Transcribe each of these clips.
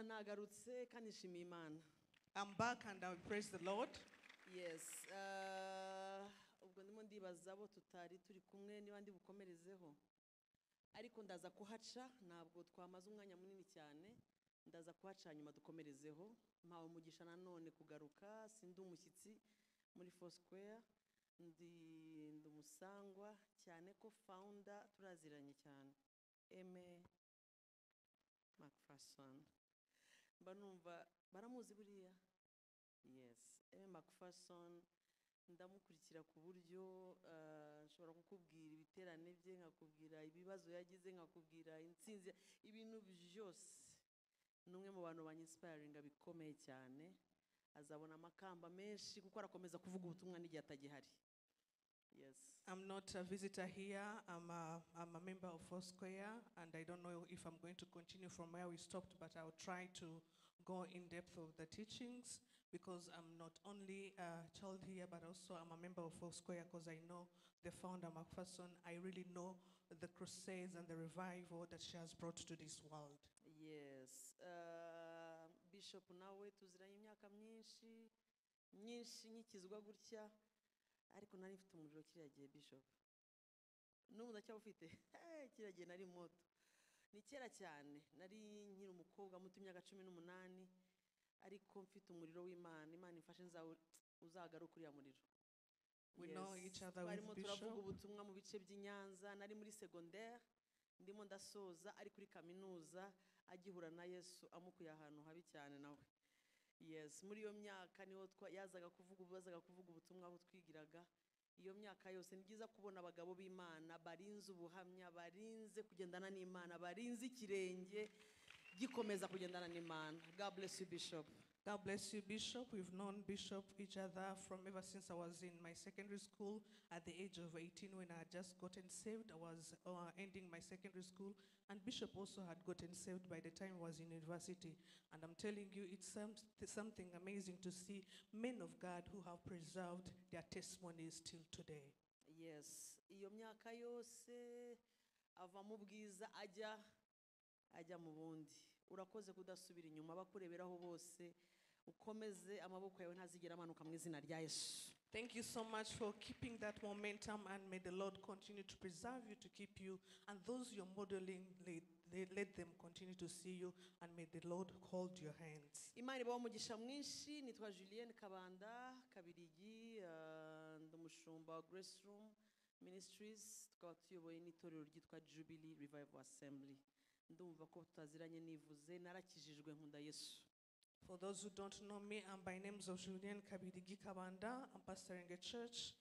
Nagarutse kandi nshimiye Imana. I'm back and I praise the Lord. Yes, ubwo ndimo ndibaza abo tutari turi kumwe niba ndi bukomerezeho, ariko ndaza kuhaca, ntabwo twamaze umwanya munini cyane, ndaza kuhaca nyuma dukomerezeho. Mpawe umugisha nanone kugaruka, sindi umushyitsi muri Foursquare, ndi umusangwa cyane ko founder turaziranye cyane, Aimé Macpherson. Mba numva baramuzi buriya. Yes, Aimé Macpherson ndamukurikira ku buryo nshobora kukubwira ibiterane bye, nkakubwira ibibazo yagize, nkakubwira intsinzi, ibintu byose. Ni umwe mu bantu banyinspiringa bikomeye cyane, azabona amakamba menshi kuko arakomeza kuvuga ubutumwa n'igihe atagihari. Yes. I'm not a visitor here. I'm a member of Foursquare, and I don't know if I'm going to continue from where we stopped, but I'll try to go in depth of the teachings because I'm not only a child here, but also I'm a member of Foursquare because I know the founder, Macpherson. I really know the crusades and the revival that she has brought to this world. Yes. Bishop nawe tuziranye imyaka myinshi myinshi nkikizwa gutya, ariko nari mfite umuriro kiriya gihe. Bishop, n'ubu ndacyawufite. Kiriya gihe nari moto, ni kera cyane, nari nkiri umukobwa muto, imyaka 18, ariko mfite umuriro w'Imana. Imana imfashe uzagaruke uriya muriro. We know each other with Twarimo turavuga Bishop. ubutumwa mu bice by'i Nyanza, nari muri secondaire ndimo ndasoza, ari kuri kaminuza agihura na Yesu amukuye ahantu habi cyane nawe. Yes, muri iyo myaka niho yazaga kuvuga, bazaga kuvuga ubutumwa aho twigiraga. Iyo myaka yose ni byiza kubona abagabo b'Imana barinze ubuhamya, barinze kugendana n'Imana, barinze ikirenge gikomeza kugendana n'Imana. God bless you, Bishop. God bless you, Bishop. We've known Bishop each other from ever since I was in my secondary school at the age of 18 when I had just gotten saved. I was ending my secondary school, and Bishop also had gotten saved by the time he was in university. And I'm telling you, it's something amazing to see men of God who have preserved their testimonies till today. Yes, iyo myaka yose ava mu bwiza ajya mu bundi. Urakoze kudasubira inyuma, bakureberaho bose, ukomeze amaboko yawe ntazigera amanuka mu izina rya Yesu. Thank you so much for keeping that momentum, and may the Lord continue to preserve you, to keep you, and those you're modeling, let them continue to see you, and may the Lord hold your hands. Imana ibahe umugisha mwinshi. Nitwa Julienne Kabanda Kabirigi, ndi umushumba wa Grace Room Ministries, tukaba tuyoboye n'itorero ryitwa Jubilee Revival Assembly. Ndumva ko tutaziranye nivuze, narakijijwe, nkunda Yesu. For those who don't know me, I'm by names of Julien Kabirigi Kabanda. I'm pastoring a church,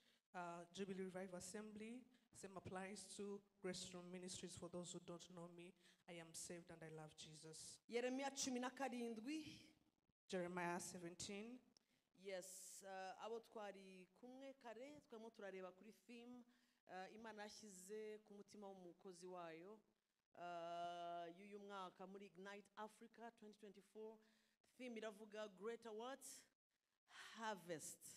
Jubilee Revival Assembly. Same applies to Grace Room Ministries. For those who don't know me, I am saved and I love Jesus. Yeremiya 17. Jeremiah 17. Yes, abo twari kumwe kare twarimo turareba kuri theme Imana yashyize ku mutima w'umukozi wayo y'uyu mwaka muri Ignite Africa 2024. Theme iravuga "Greater what? Harvest."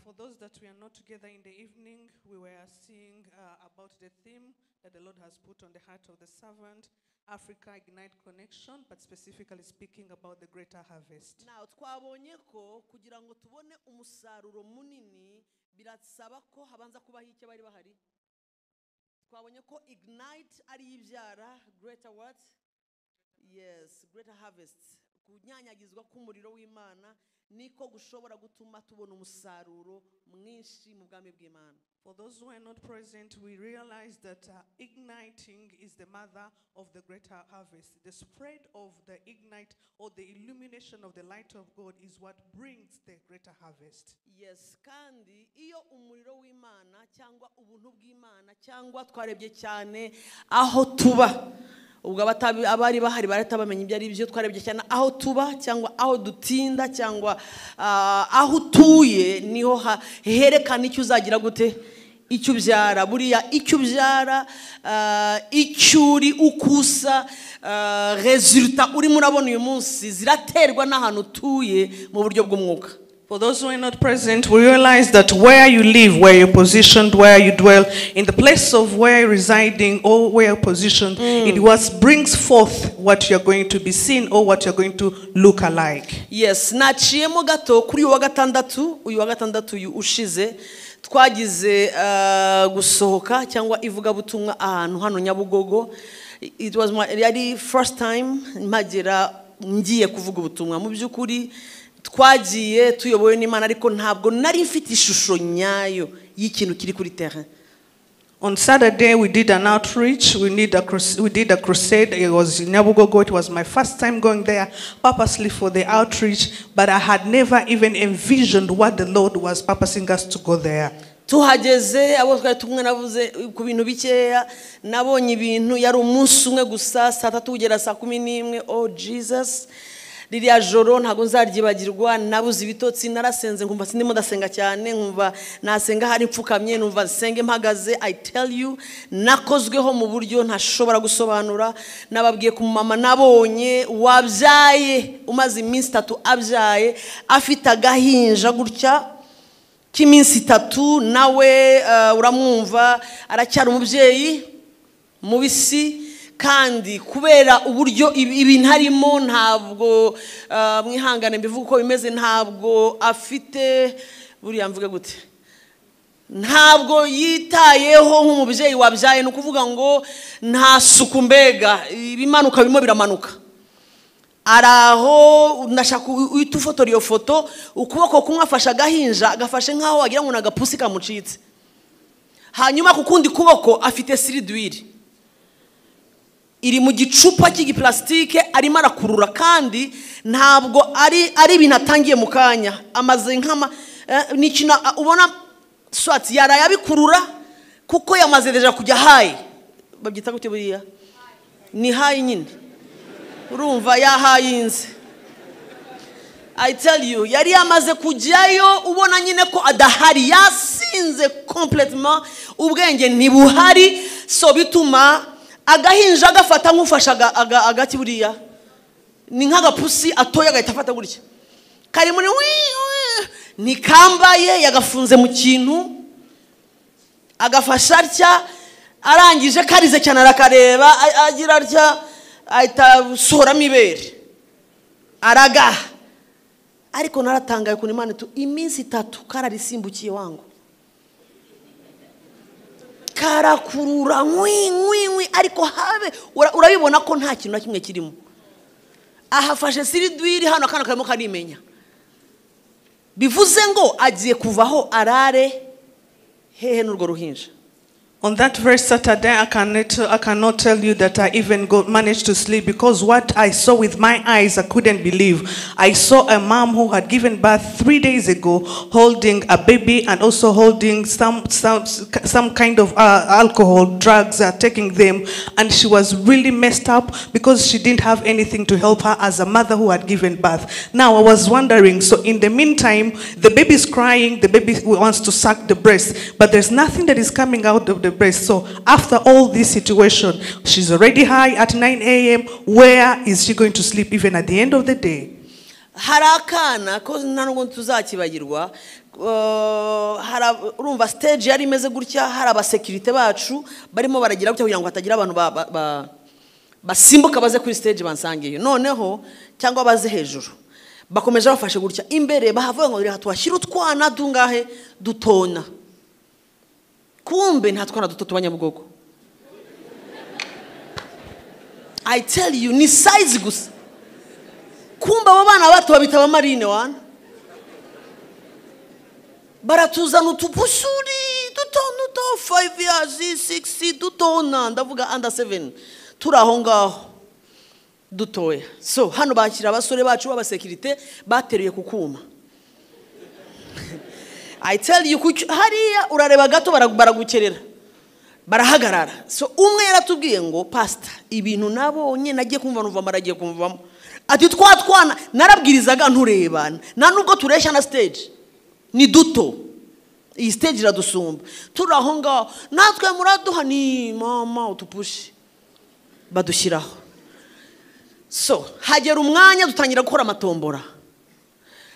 For those that we are not together in the evening, we were seeing about the theme that the Lord has put on the heart of the servant, Africa Ignite Connection, but specifically speaking about the greater harvest. Now twabonye ko kugira ngo tubone umusaruro munini birasaba ko habanza kubaho icyo bari bahari. Twabonye ko Ignite ari ibyara greater what? Yes, greater harvest. Kunyanyagizwa k'umuriro w'Imana niko gushobora gutuma tubona umusaruro mwinshi mu bwami bw'Imana. For those who are not present, we realize that igniting is the mother of the greater harvest. The spread of the ignite or the illumination of the light of God is what brings the greater harvest. Yes, kandi iyo umuriro w'Imana cyangwa ubuntu bw'Imana cyangwa twarebye cyane aho tuba, ubwo abari bahari barahita bamenya ibyo ari byo, twarebye cyane aho tuba cyangwa aho dutinda cyangwa aho utuye niho herekana icyo uzagira gute, icyo ubyara. Buriya icyo ubyara, icyo uri ukusa, résultat urimo urabona uyu munsi ziraterwa n'ahantu utuye mu buryo bw'umwuka. For those who are not present, we realize that where you live, where you're positioned, where you dwell, in the place of where you're residing or where you're positioned, it was brings forth what you're going to be seen or what you're going to look alike. Yes, naciyemo gato kuri uyu wa gatandatu, uyu wa gatandatu uyu ushize twagize gusohoka cyangwa ivugabutumwa ahantu hano Nyabugogo. It was my yari first time mpagera ngiye kuvuga ubutumwa. Mu by'ukuri twagiye tuyobowe n'Imana, ariko ntabwo nari mfite ishusho nyayo y'ikintu kiri kuri terrain. On Saturday, we did an outreach. We did a crusade. It was in Nyabugogo. It was my first time going there purposely for the outreach, but I had never even envisioned what the Lord was purposing us to go there. Tuhageze abo twari tumwe navuze ku bintu bikeya, nabonye ibintu yari umunsi umwe gusa, saa tatu kugera saa kumi n'imwe. Oh Jesus, ririya joro ntabwo nzaryibagirwa, nabuze ibitotsi, narasenze nkumva sindimo ndasenga cyane, nkumva nasenga hari mfukamye, numva nsenge mpagaze. I tell you, nakozweho mu buryo ntashobora gusobanura. Nababwiye ku mama nabonye wabyaye umaze iminsi 3 abyaye afite agahinja gutya k'iminsi 3, nawe uramwumva aracyari umubyeyi mubisi, kandi kubera uburyo ibintu harimo ntabwo mwihangane mbivuga uko bimeze, ntabwo afite buriya mvuge gute, ntabwo yitayeho nk'umubyeyi wabyaye. Ni ukuvuga ngo nta suku, mbega ibimanuka birimo biramanuka. Araho ndashaka uhita ufotora iyo foto, ukuboko kumwe afashe agahinja agafashe nk'aho wagira ngo ni agapusi kamucitse, hanyuma ku kundi kuboko afite siriduwiri iri mu gicupa cy'igiplastike arimo arakurura, kandi ntabwo ari ibintu atangiye mu kanya, amaze nk'ama ni ikintu ubona swati yarayabikurura kuko yamaze deja kujya hayi, babyita gute buriya, ni hayi nyine, urumva yahayinze. I tell you, yari yamaze kujyayo ubona nyine ko adahari, yasinze complètement, ubwenge ntibuhari, so bituma agahinja agafata nk'ufasha agati buriya ni nk'agapusi atoya agahita afata gutya, kari muri ntikambaye, yagafunze mu kintu agafasha atya, arangije karize cyane arakareba agira atya ahita asohoramo ibere aragaha. Ariko naratangaye ukuntu Imana iminsi 3 kararisimbukiye wangu, karakurura nkwi nkwi nkwi, ariko habe urabibona ko nta kintu na kimwe kirimo. Ahafashe siridwiri hano akana karimo karimenya, bivuze ngo agiye kuvaho arare hehe n'urwo ruhinja. On that very Saturday, I cannot tell you that I even managed to sleep, because what I saw with my eyes, I couldn't believe. I saw a mom who had given birth 3 days ago, holding a baby and also holding some kind of alcohol, drugs, taking them, and she was really messed up because she didn't have anything to help her as a mother who had given birth. Now I was wondering, so in the meantime, the baby's crying, the baby wants to suck the breast, but there's nothing that is coming out of the breast. So after all this situation, she's already high at 9 a.m. Where is she going to sleep even at the end of the day? Harakana ko nta nubwo tuzakibagirwa, urumva stage yari imeze gutya, hari abasekirite bacu barimo baragira gutya kugira ngo hatagira abantu basimbuka baze kuri stage bansangiye noneho cyangwa baze hejuru, bakomeje bafashe gutya imbere bahavuga ngo reka tuhashyire utwana dungahe dutona, kumbe nta twana duto tubanyabugogo. I tell you, ni size gusa, kumbe abo bana bato babita abamarine wana, baratuzana utupusuri duto duto, 5 years 6 dutona, ndavuga under 7 turi aho ngaho dutoya. So hano bakira abasore bacu b'abasekirite bateruye kukuma. I tell you, hariya urareba gato baragukerera barahagarara. So umwe yaratubwiye ngo pastor, ibintu nabonye nagiye kumva numva maragiye kumvamo, ati twa twana narabwirizaga nturebana, nta nubwo tureshya na stage ni duto, iyi stage iradusumba, turi aho ngaho natwe muraduha ni mama utupushi badushyiraho. So hagera umwanya dutangira gukora amatombora,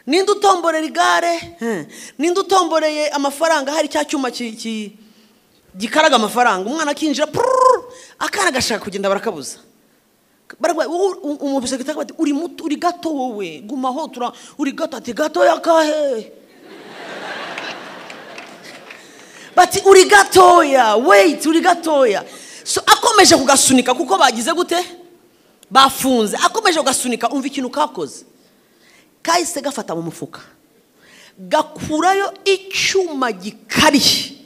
Ninde utomborera igare? Ninde utomboreye amafaranga? Hari cya cyuma gikaraga amafaranga, umwana akinjira akana gashaka kugenda barakabuza. Umusekirite ati uri muto, uri gato wowe, gumaho uri gato. Ati gato yakahe? Bati uri gatoya, wait, uri gatoya. So akomeje kugasunika kuko bagize gute? Bafunze. Akomeje kugasunika, umva ikintu kakoze. Kahise gafata mu mufuka, gakurayo icyuma gikariye.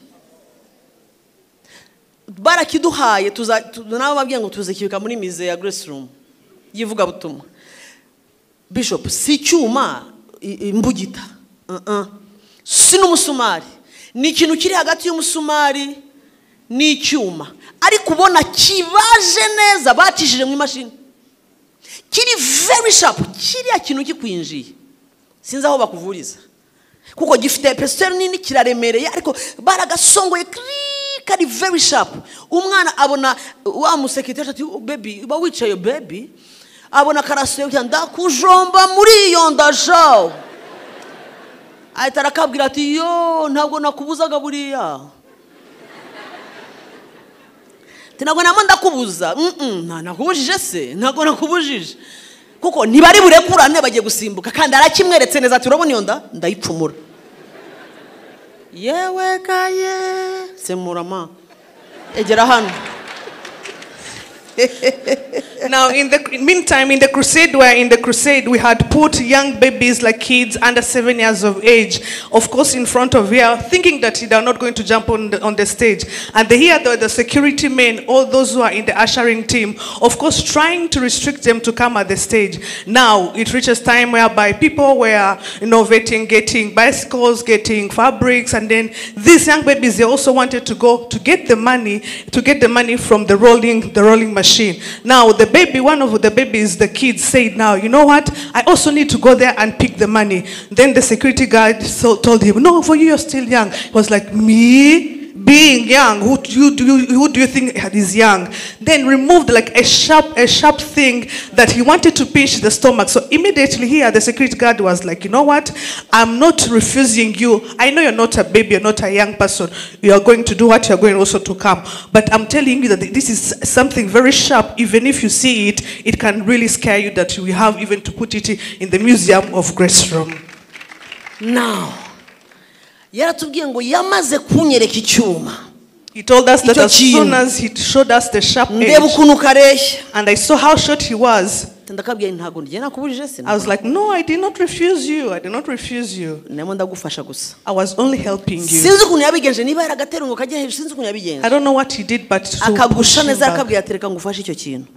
Barakiduhaye, nabo babwiye ngo tuzikibika muri mize ya Grace Room yivuga butumwa. Bishop, si icyuma imbugita, si n'umusumari, ni ikintu kiri hagati y'umusumari n'icyuma, ariko ubona kibaje neza, bacishije mu imashini, kiri very sharp. Kiriya kintu kikwinjiye sinzi aho bakuvuriza, kuko gifite pesiteri nini, kiraremereye, ariko baragasongoye kari very sharp. Umwana abona wa musekirite ati baby, uba wicaye baby, abona karasuye ndakujomba muri iyo ndashaw. Ahita arakabwira ati yo ntabwo nakubuzaga buriya, ntabwo namo ndakubuza, nakubujije se, ntabwo nakubujije, kuko ntibari burekurane bagiye gusimbuka. Kandi arakimweretse neza ati urabona iyo nda ndayipfumura. Yewe kaye semurama egera hano. Now, in the meantime, in the crusade, we had put young babies like kids under 7 years of age, of course, in front of here, thinking that they are not going to jump on the stage. And here, the security men, all those who are in the ushering team, of course, trying to restrict them to come at the stage. Now, it reaches time whereby people were innovating, getting bicycles, getting fabrics, and then these young babies, they also wanted to go to get the money, from the rolling machine. Now the baby, one of the babies, the kids said, now, you know what? I also need to go there and pick the money. Then the security guard told him, no, for you, you're still young. He was like, me? Being young, who do you think is young? Then removed like a sharp thing that he wanted to pinch the stomach. So immediately here, the security guard was like, you know what? I'm not refusing you. I know you're not a baby, you're not a young person. You are going to do what you're going also to come. But I'm telling you that this is something very sharp. Even if you see it, it can really scare you that we have even to put it in the museum of Grace Room. Now, yaratubwiye ngo yamaze kunyereka icyuma. He told us that as soon as he showed us the sharp edge, and I saw how short he was, I was like, no, I did not refuse you. I did not refuse you. I was only helping you. I don't know what he did, but to push him back.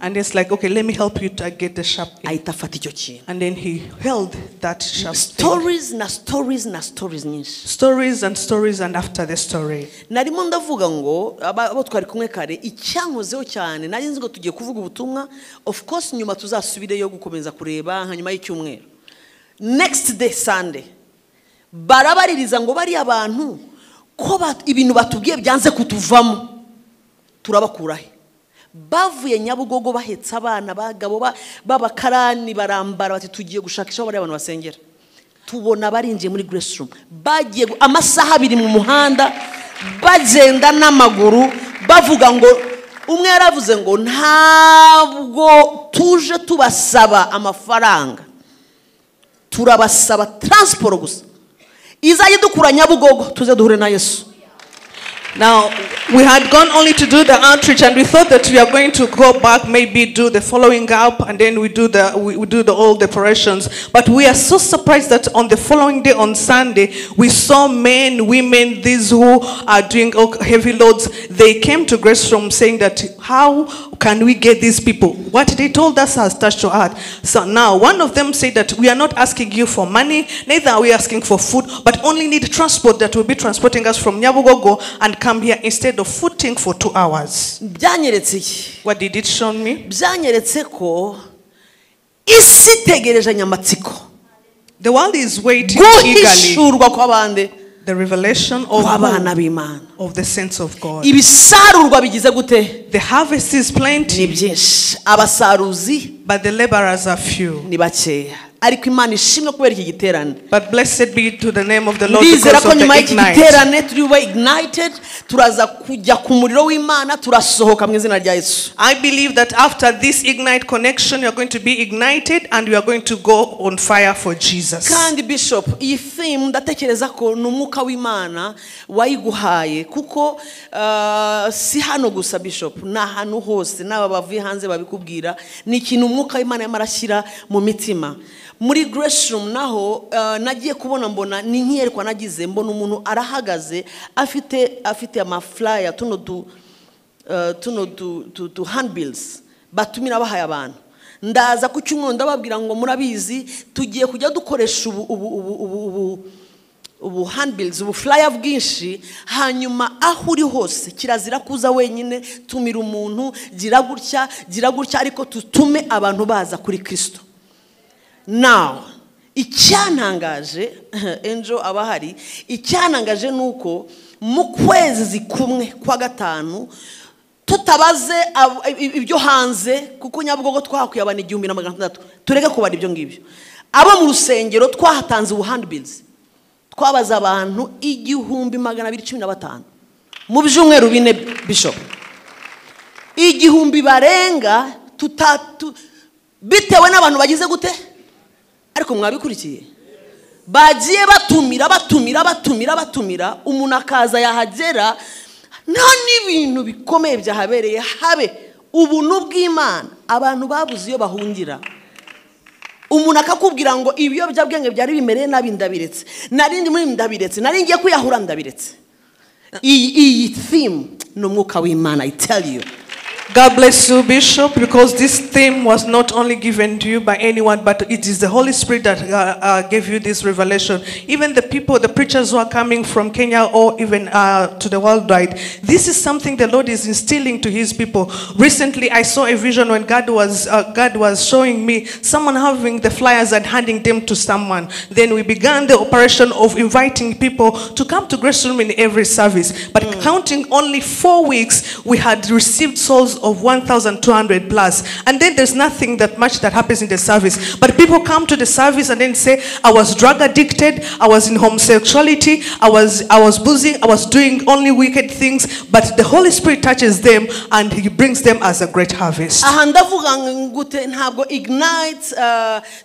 And it's like, okay, let me help you to get the sharp edge. And then he held that sharp stories na stories na stories nyinshi. Stories and stories and after the story. Narimo ndavuga ngo abo twari kumwe kare icyankozeho cyane nari nzi ngo tugiye kuvuga ubutumwa, of course nyuma tuzasubire yo gukomeza kureba hanyuma y'icyumweru. Next day Sunday barabaririza ngo bari abantu ko ibintu batubwiye byanze kutuvamo turabakurahe. Bavuye Nyabugogo bahetse abana bagabo babakarani barambara bati tugiye gushakisha bari abantu basengera. Tubona barinjiye muri Grace Room bagiye amasaha abiri mu muhanda bagenda n'amaguru bavuga ngo umwe yaravuze ngo ntabwo tuje tubasaba amafaranga, turabasaba transport gusa izajye dukura Nyabugogo tuze duhure na Yesu. Now, we had gone only to do the outreach, and we thought that we are going to go back, maybe do the following up, and then we do the all the operations. But we are so surprised that on the following day, on Sunday, we saw men, women, these who are doing heavy loads. They came to Grace Room saying that, how can we get these people? What they told us has touched your heart. So now, one of them said that we are not asking you for money, neither are we asking for food, but only need transport that will be transporting us from Nyabugogo and come here instead of footing for 2 hours. Byanyeretse iki? What did it show me? Byanyeretse ko isi itegereje amatsiko. The world is waiting eagerly. Guhishurwa kw'abande. The revelation of kw'abana b'Imana. Of the sense of God. Ibisarurwa bigize gute? The harvest is plenty. Ni byinshi. Abasaruzi, but the laborers are few. Ni bakeya. Ariko Imana ishimwe kubera iki giterane. But blessed be to the name of the Lord Ndizera because ko of nyuma the y'iki Ignite. giterane turi bube ignited, turaza kujya ku muriro w'Imana, turasohoka mu izina rya Yesu. I believe that after this Ignite connection, you're going to be ignited and we are going to go on fire for Jesus. Kandi Bishop, iyi theme ndatekereza ko ni umwuka w'Imana wayiguhaye, kuko si hano gusa Bishop, ni ahantu hose n'aba bavuye hanze babikubwira, ni ikintu umwuka w'Imana yarimo arashyira mu mitima. Muri Grace Room naho nagiye kubona, mbona ni nk'iyerekwa nagize, mbona umuntu arahagaze afite amaflyer, tuno du handbills batumira bahaye abantu. Ndaza ku cyumweru ndababwira ngo murabizi tugiye kujya dukoresha ubu handbills, ubu flyer bwinshi, hanyuma aho uri hose kirazira kuza wenyine, tumira umuntu, gira gutya, gira gutya, ariko tutume abantu baza kuri Kristo. Now icyantangaje, Angel abahari, icyantangaje ni uko mu kwezi kumwe kwa gatanu tutabaze ibyo hanze, kuko Nyabugogo twahakuye abantu 1600, tureke kubara ibyo ngibyo. Abo mu rusengero twahatanze ubu handbills, twabaza abantu 1215 mu byumweru 4, Bishop, 1000 barenga bitewe n'abantu bagize gute, ariko mwabikurikiye, bagiye batumira, batumira, batumira, batumira, umuntu akaza yahagera nta n'ibintu bikomeye byahabereye, habe ubuntu bw'Imana, abantu babuze iyo bahungira. Umuntu akakubwira ngo ibiyobyabwenge byari bimereye nabi ndabiretse, narindi muri ndabiretse, nari ngiye kwiyahura ndabiretse. Iyi theme ni umwuka w'Imana, I tell you. God bless you, Bishop, because this theme was not only given to you by anyone, but it is the Holy Spirit that gave you this revelation. Even the people, the preachers who are coming from Kenya or even to the worldwide, this is something the Lord is instilling to his people. Recently, I saw a vision when God was showing me someone having the flyers and handing them to someone. Then we began the operation of inviting people to come to Grace Room in every service. But counting only 4 weeks, we had received souls of 1,200 plus. And then there's nothing that much that happens in the service. But people come to the service and then say, I was drug addicted, I was in homosexuality, I was boozing, I was doing only wicked things. But the Holy Spirit touches them and he brings them as a great harvest. Aha ndavuga ngute, ntabwo Ignite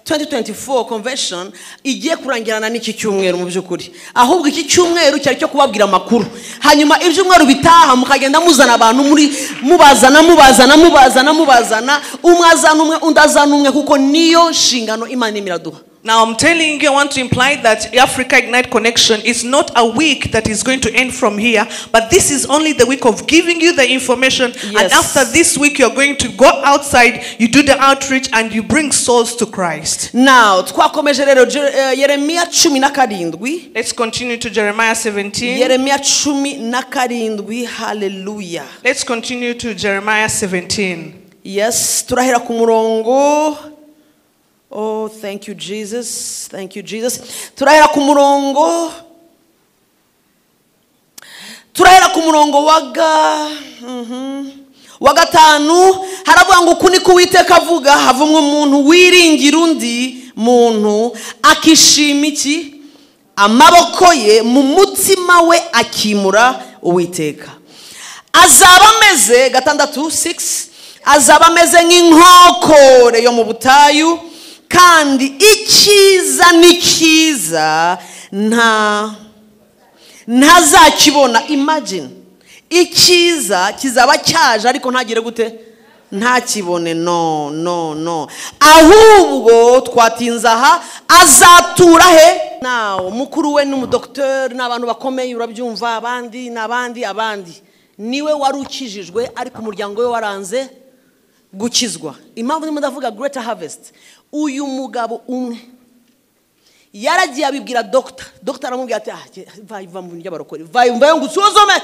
2024 convention igiye kurangirana n'iki cyumweru mu by'ukuri, ahubwo iki cyumweru cyari cyo kubabwira amakuru, hanyuma ibyumweru bitaha mukagenda muzana abantu, muri mubazana, mubazana, mubazana, mubazana, umwe azana umwe, undi azana umwe, kuko niyo nshingano Imana irimo iraduha. Now I'm telling you, I want to imply that Africa Ignite Connection is not a week that is going to end from here, but this is only the week of giving you the information. And after this week, you're going to go outside, you do the outreach, and you bring souls to Christ. Now twakomeje rero Yeremiya 17. Let's continue to Jeremiah 17. Yeremiya 17, haleluya. Let's continue to Jeremiah 17. Yes, turahera ku murongo. Oh, thank you, Jesus. Thank you, Jesus. Turahera ku murongo. Turahera ku murongo wa 5, haravuga ngo uku niko Uwiteka avuga, havumwe umuntu wiringira undi muntu, akishima iki amaboko ye, mu mutima we akimura Uwiteka. Azaba ameze, 6, 6, azaba ameze nk'inkokore yo mu butayu, kandi icyiza ni cyiza ntazakibona. Imagine, icyiza kizaba cyaje ariko ntagire gute, ntakibone. No, no, no, ahubwo twatinze aha, azatura he? Nawo mukuru we n'umudokiteri n'abantu bakomeye, urabyumva, abandi n'abandi, abandi, niwe wari ukijijwe ariko umuryango we waranze gukizwa. Impamvu ndimo ndavuga Greater Harvest, uyu mugabo umwe yaragiye abibwira doctor, doctor aramubwira ati, ah, va mu bintu by'abarokore, va mvayo ngo usuzume.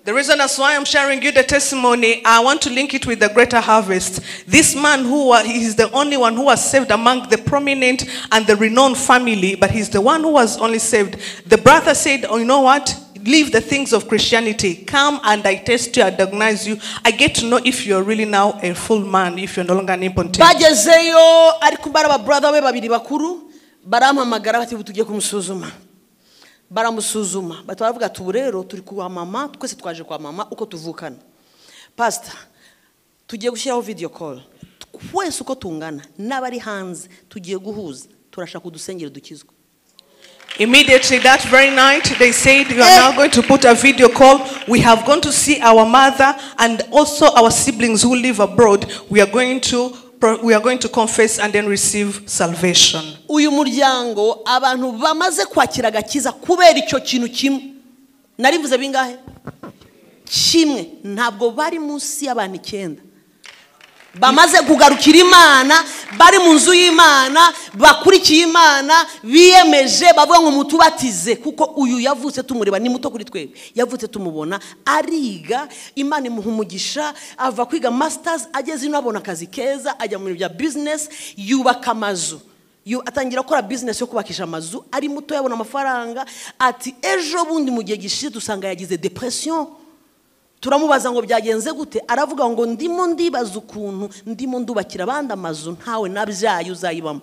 The reason that's why I'm sharing you the testimony, I want to link it with the greater harvest. This man who he is the only one who was saved among the prominent and the renowned family, but he's the one who was only saved. The brother said, oh, you know what? leave the things of Christianity. Come and I test you, I diagnose you. I get to know if you're really now a full man, if you're no longer an impotent. Bagezeyo ariko bari aba brother be babiri bakuru barampamagara bati ubu tugiye kumusuzuma. Baramusuzuma bati baravuga ati ubu rero turi kwa mama, twese twaje kwa mama uko tuvukana. Pastor, tugiye gushyiraho video call, twese uko tungana n'abari hanze tugiye guhuza, turashaka udusengero dukizwe. Immediately that very night, they said, we are now going to put a video call. We have gone to see our mother and also our siblings who live abroad. We are going to confess and then receive salvation. Uyu muryango abantu bamaze kwakira agakiza kubera icyo kintu kimwe narivuze bingahe kimwe ntabwo bari munsi y'abantu 9 bamaze kugarukira Imana, bari mu nzu y'Imana, bakurikiye Imana, biyemeje bavuga ngo mutubatize, kuko uyu yavutse tumureba ni muto kuri twebwe, yavutse tumubona ariga, Imana imuha umugisha, ava kwiga masters ageze ino abona akazi keza, ajya mu bintu bya business, yubaka amazu. Atangira gukora business yo kubakisha amazu ari muto, yabona amafaranga. Ati ejo bundi mu gihe gishize dusanga yagize depression. Turamubaza ngo byagenze gute, aravuga ngo ndimo ndibaza ukuntu ndimo ndubakira abandi amazu ntawe nabyaye uzayibamo.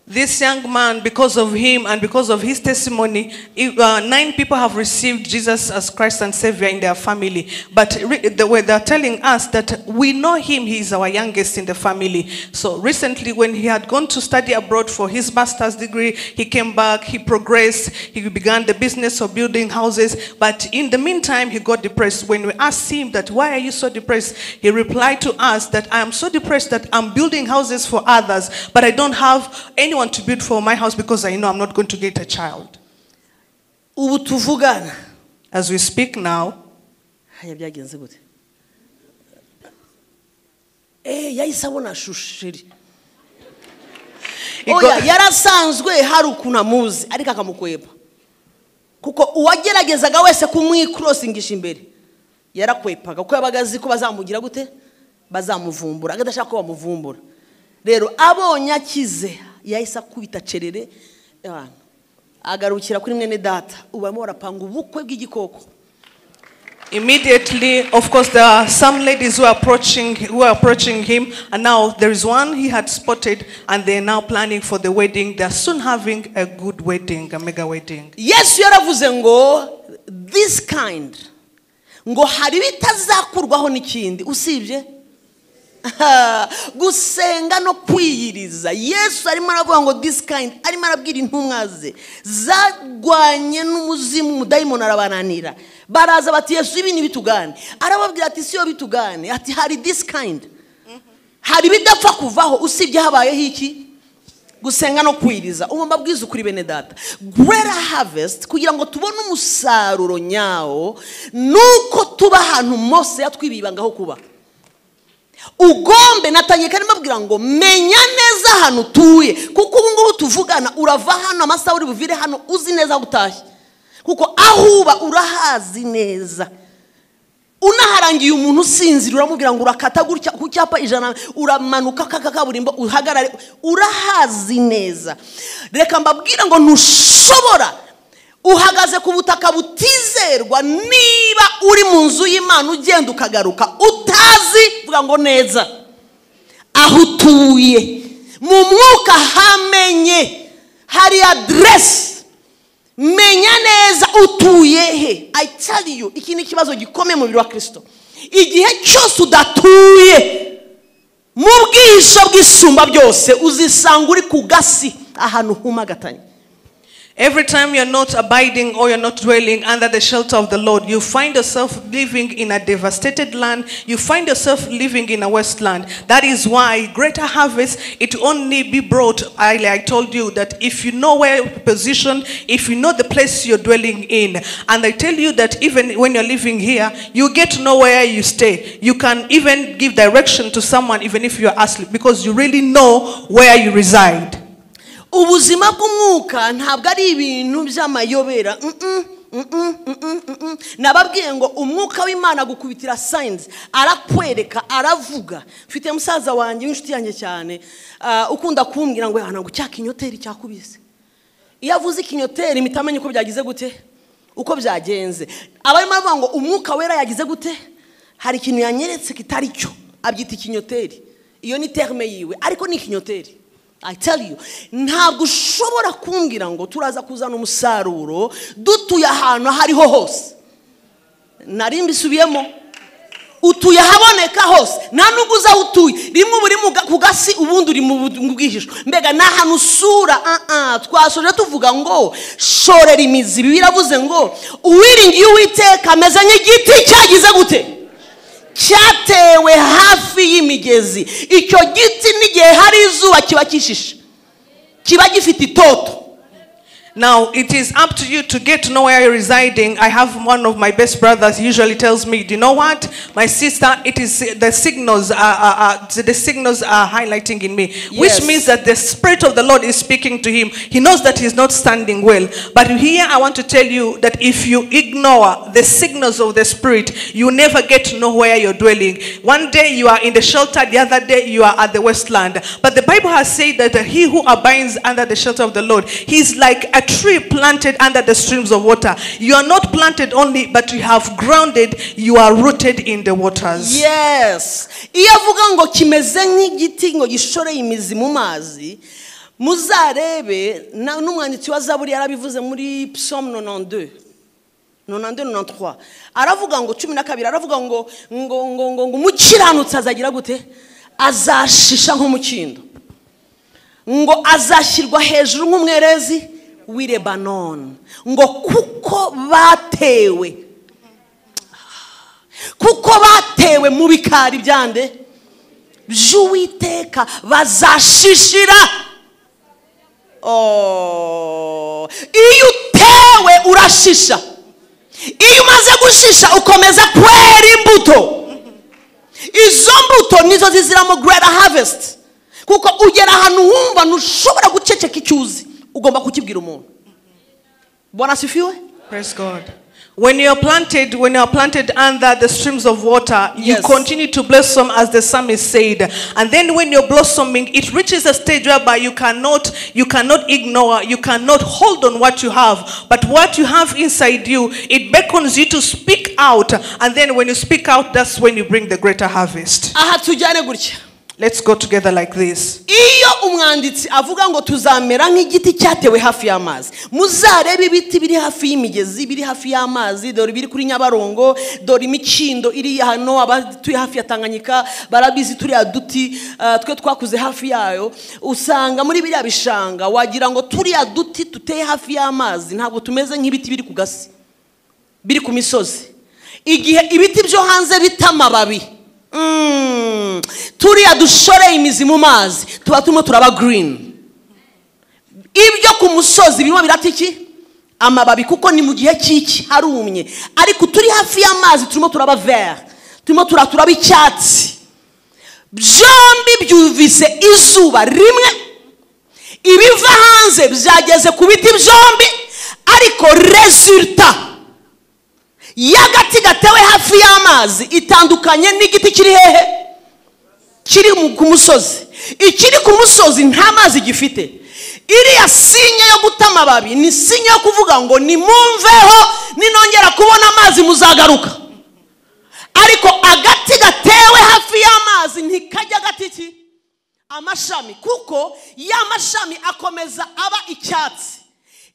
This young man, because of him and because of his testimony, 9 people have received Jesus as Christ and Savior in their family. But the way they're telling us that we know him, he is our youngest in the family. So recently, when he had gone to study abroad for his master's degree, he came back, he progressed, he began the business of building houses. But in the meantime, he got depressed. When we asked him that, why are you so depressed? He replied to us that I am so depressed that I'm building houses for others, but I don't have anyone to build for my house because I know I'm not going to get a child. Ubu tuvugana. As we speak now. Haya byagenze gute? Yahise abona shusheri. Oya, yarasanzwe hari ukuntu amuzi ariko akamukwepa. Kuko uwageragezaga wese kumwikrosingisha imbere yarakwepaga, kuko yabaga azi ko bazamugira gute? Bazamuvumbura, agadashaka ko bamuvumbura. Rero abonye akize yahise akubita cerere, agarukira kuri mwene data, ubu barimo barapanga ubukwe bw'igikoko. Immediately, of course, there are some ladies who are approaching him, and now there is one he had spotted, and they are now planning for the wedding. They are soon having a good wedding, a mega wedding. Yesu yaravuze ngo this kind, ngo hari bitazakurwaho n'ikindi usibye gusenga no kwiyiriza. Yesu arimo aravuga ngo this kind, arimo arabwira intumwa ze zarwanye n'umuzimu, umudayimoni arabananira. Baraza bati Yesu ibi nibitugane, arababwira ati siyo bitugane, ati hari this kind, hari bidapfa kuvaho usibye habayeho iki? Gusenga no kwiyiriza. Ubu mbabwiza ukuri bene data, greater harvest, kugira ngo tubone umusaruro nyawo nuko tuba ahantu Mose yatwibibangaho kuba. Ugombe natangiye kandi mbabwira ngo menya neza ahantu utuye, kuko ubu ngubu tuvugana urava hano amasaha uri buvire hano uzi neza aho utashye, kuko aho uba urahazi neza. Unaharangiye umuntu usinzira uramubwira ngo urakata gutya ku cyapa 100, uramanuka kaka kaburimbo uhagarare, urahazi neza. Reka mbabwire ngo ntushobora, uhagaze ku butaka butizerwa niba uri mu nzu y'Imana ugenda ukagaruka utazi, vuga ngo neza aho utuye mu mwuka hamenye hari address, menya neza utuye he. I tell you, iki ni ikibazo gikomeye mu mubiri wa Kristo. Igihe cyose udatuye mu bwihisho bw'isumba byose uzisanga uri ku gasi ahantu humagatanye. Every time you're not abiding or you're not dwelling under the shelter of the Lord, you find yourself living in a devastated land. You find yourself living in a wasteland. That is why greater harvest, it only be brought. I told you that if you know where you're positioned, if you know the place you're dwelling in, and I tell you that even when you're living here, you get to know where you stay. You can even give direction to someone even if you're asleep, because you really know where you reside. Ubuzima bw'umwuka ntabwo ari ibintu by'amayobera. Nababwiye ngo umwuka w'Imana gukubitira signs, arakwereka, aravuga. Mfite musaza wanjye w'inshuti yanjye cyane, ukunda kumbwira ngo ntabwo cya kinyoteri cyakubise. Iyo avuze ikinyoteri mpita menya uko byagize gute, Uko byagenze abarimo bavuga ngo umwuka wera yagize gute, hari ikintu yanyeretse kitari cyo, abyita ikinyoteri. Iyo ni terme yiwe, ariko ni ikinyoteri. I tell you, ntabwo ushobora kumbwira ngo turaza kuzana umusaruro dutuye ahantu aho ariho hose. Nari mbisubiyemo, utuye ahaboneka hose, nta nubwo uza aho utuye. Rimwe uba uri ku gasi, ubundi uri mu bwihisho. Mbega ni ahantu usura. Twasoje tuvuga ngo shorera imizi. Biravuze ngo uwiringiye Uwiteka ameze nk'igiti cyagize gute, cyatewe hafi y'imigezi. Icyo giti n'igihe hari izuba kiba kishishe, kiba gifite itoto. Now, it is up to you to get to know where you're residing. I have one of my best brothers usually tells me, do you know what, my sister, it is the signals are highlighting in me. Yes. Which means that the Spirit of the Lord is speaking to him. He knows that he's not standing well. But here I want to tell you that if you ignore the signals of the Spirit, you never get to know where you're dwelling. One day you are in the shelter, the other day you are at the wasteland. But the Bible has said that he who abides under the shelter of the Lord, he's like a tree planted under the streams of water. You are not planted only, but you have grounded, you are rooted in the waters. Yes. Iyo avuga ngo kimeze nk'igiti ngo gishoreye imizi mu mazi, muzarebe n'umwanditsi wa Zaburi yarabivuze muri Psalm 92. 92 93. Aravuga ngo 12, aravuga ngo ngo ngo ngo umukiranutsi azagira gute? Azashisha nk'umukindo. Ngo azashyirwa hejuru nk'umwerezi w'i Lebanon. Ngo kuko batewe mu bikari byande by'Uwiteka bazashishira. Oh, iyo utewe urashisha. Iyo umaze gushisha ukomeza kwera imbuto. Izo mbuto nizo ziziramo greater harvest. Kuko ugera ahantu wumva ntushobora guceceka icyuzi, ugomba kukibwira umuntu. Bwana asifiwe. Praise God. When you are planted under the streams of water, you Yes. continue to blossom, as the psalmist said. And then when you're blossoming, it reaches a stage whereby you cannot ignore, you cannot hold on what you have. But what you have inside you, it beckons you to speak out. And then when you speak out, that's when you bring the greater harvest. Aha tujyane gutya. Let's go together like this. Iyo umwanditsi avuga ngo tuzamera nk'igiti cyatewe hafi y'amazi, muzarebe ibiti biri hafi y'imigezi, biri hafi y'amazi, dore biri kuri Nyabarongo, dore imikindo iri hano, abatuye hafi ya Tanganyika barabizi turiya duti, twe twakuze hafi yayo. Usanga muri biriya bishanga wagira ngo turiya duti tuteye hafi y'amazi ntabwo tumeze nk'ibiti biri ku gasi, biri ku misozi. Igihe ibiti byo hanze bita amababi, turiya dushoreye imizi mu mazi tuba turimo turaba green. Ibyo ku musozi birimo birata iki? Amababi, kuko ni mu gihe cy'iki harumye. Ariko turi hafi y'amazi turimo turaba vert, turimo turaba icyatsi. Byombi byumvise izuba rimwe, ibiva hanze byageze ku biti byombi, ariko resultat y'agati gatewe hafi y'amazi itandukanye n'igiti kiri hehe? Kiri ku musozi. Ikiri ku musozi nta mazi gifite. Iriya sinye yo guta amababi ni sinye yo kuvuga ngo nimumveho, ninongera kubona amazi muzagaruka. Ariko agati gatewe hafi y'amazi ntikajya gati iki? Amashami, kuko ya mashami akomeza aba icyatsi.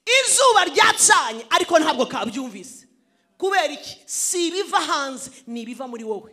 Izuba ryacanye ariko ntabwo kabyumvise. Kubera iki? Si ibiva hanze, ni ibiva muri wowe.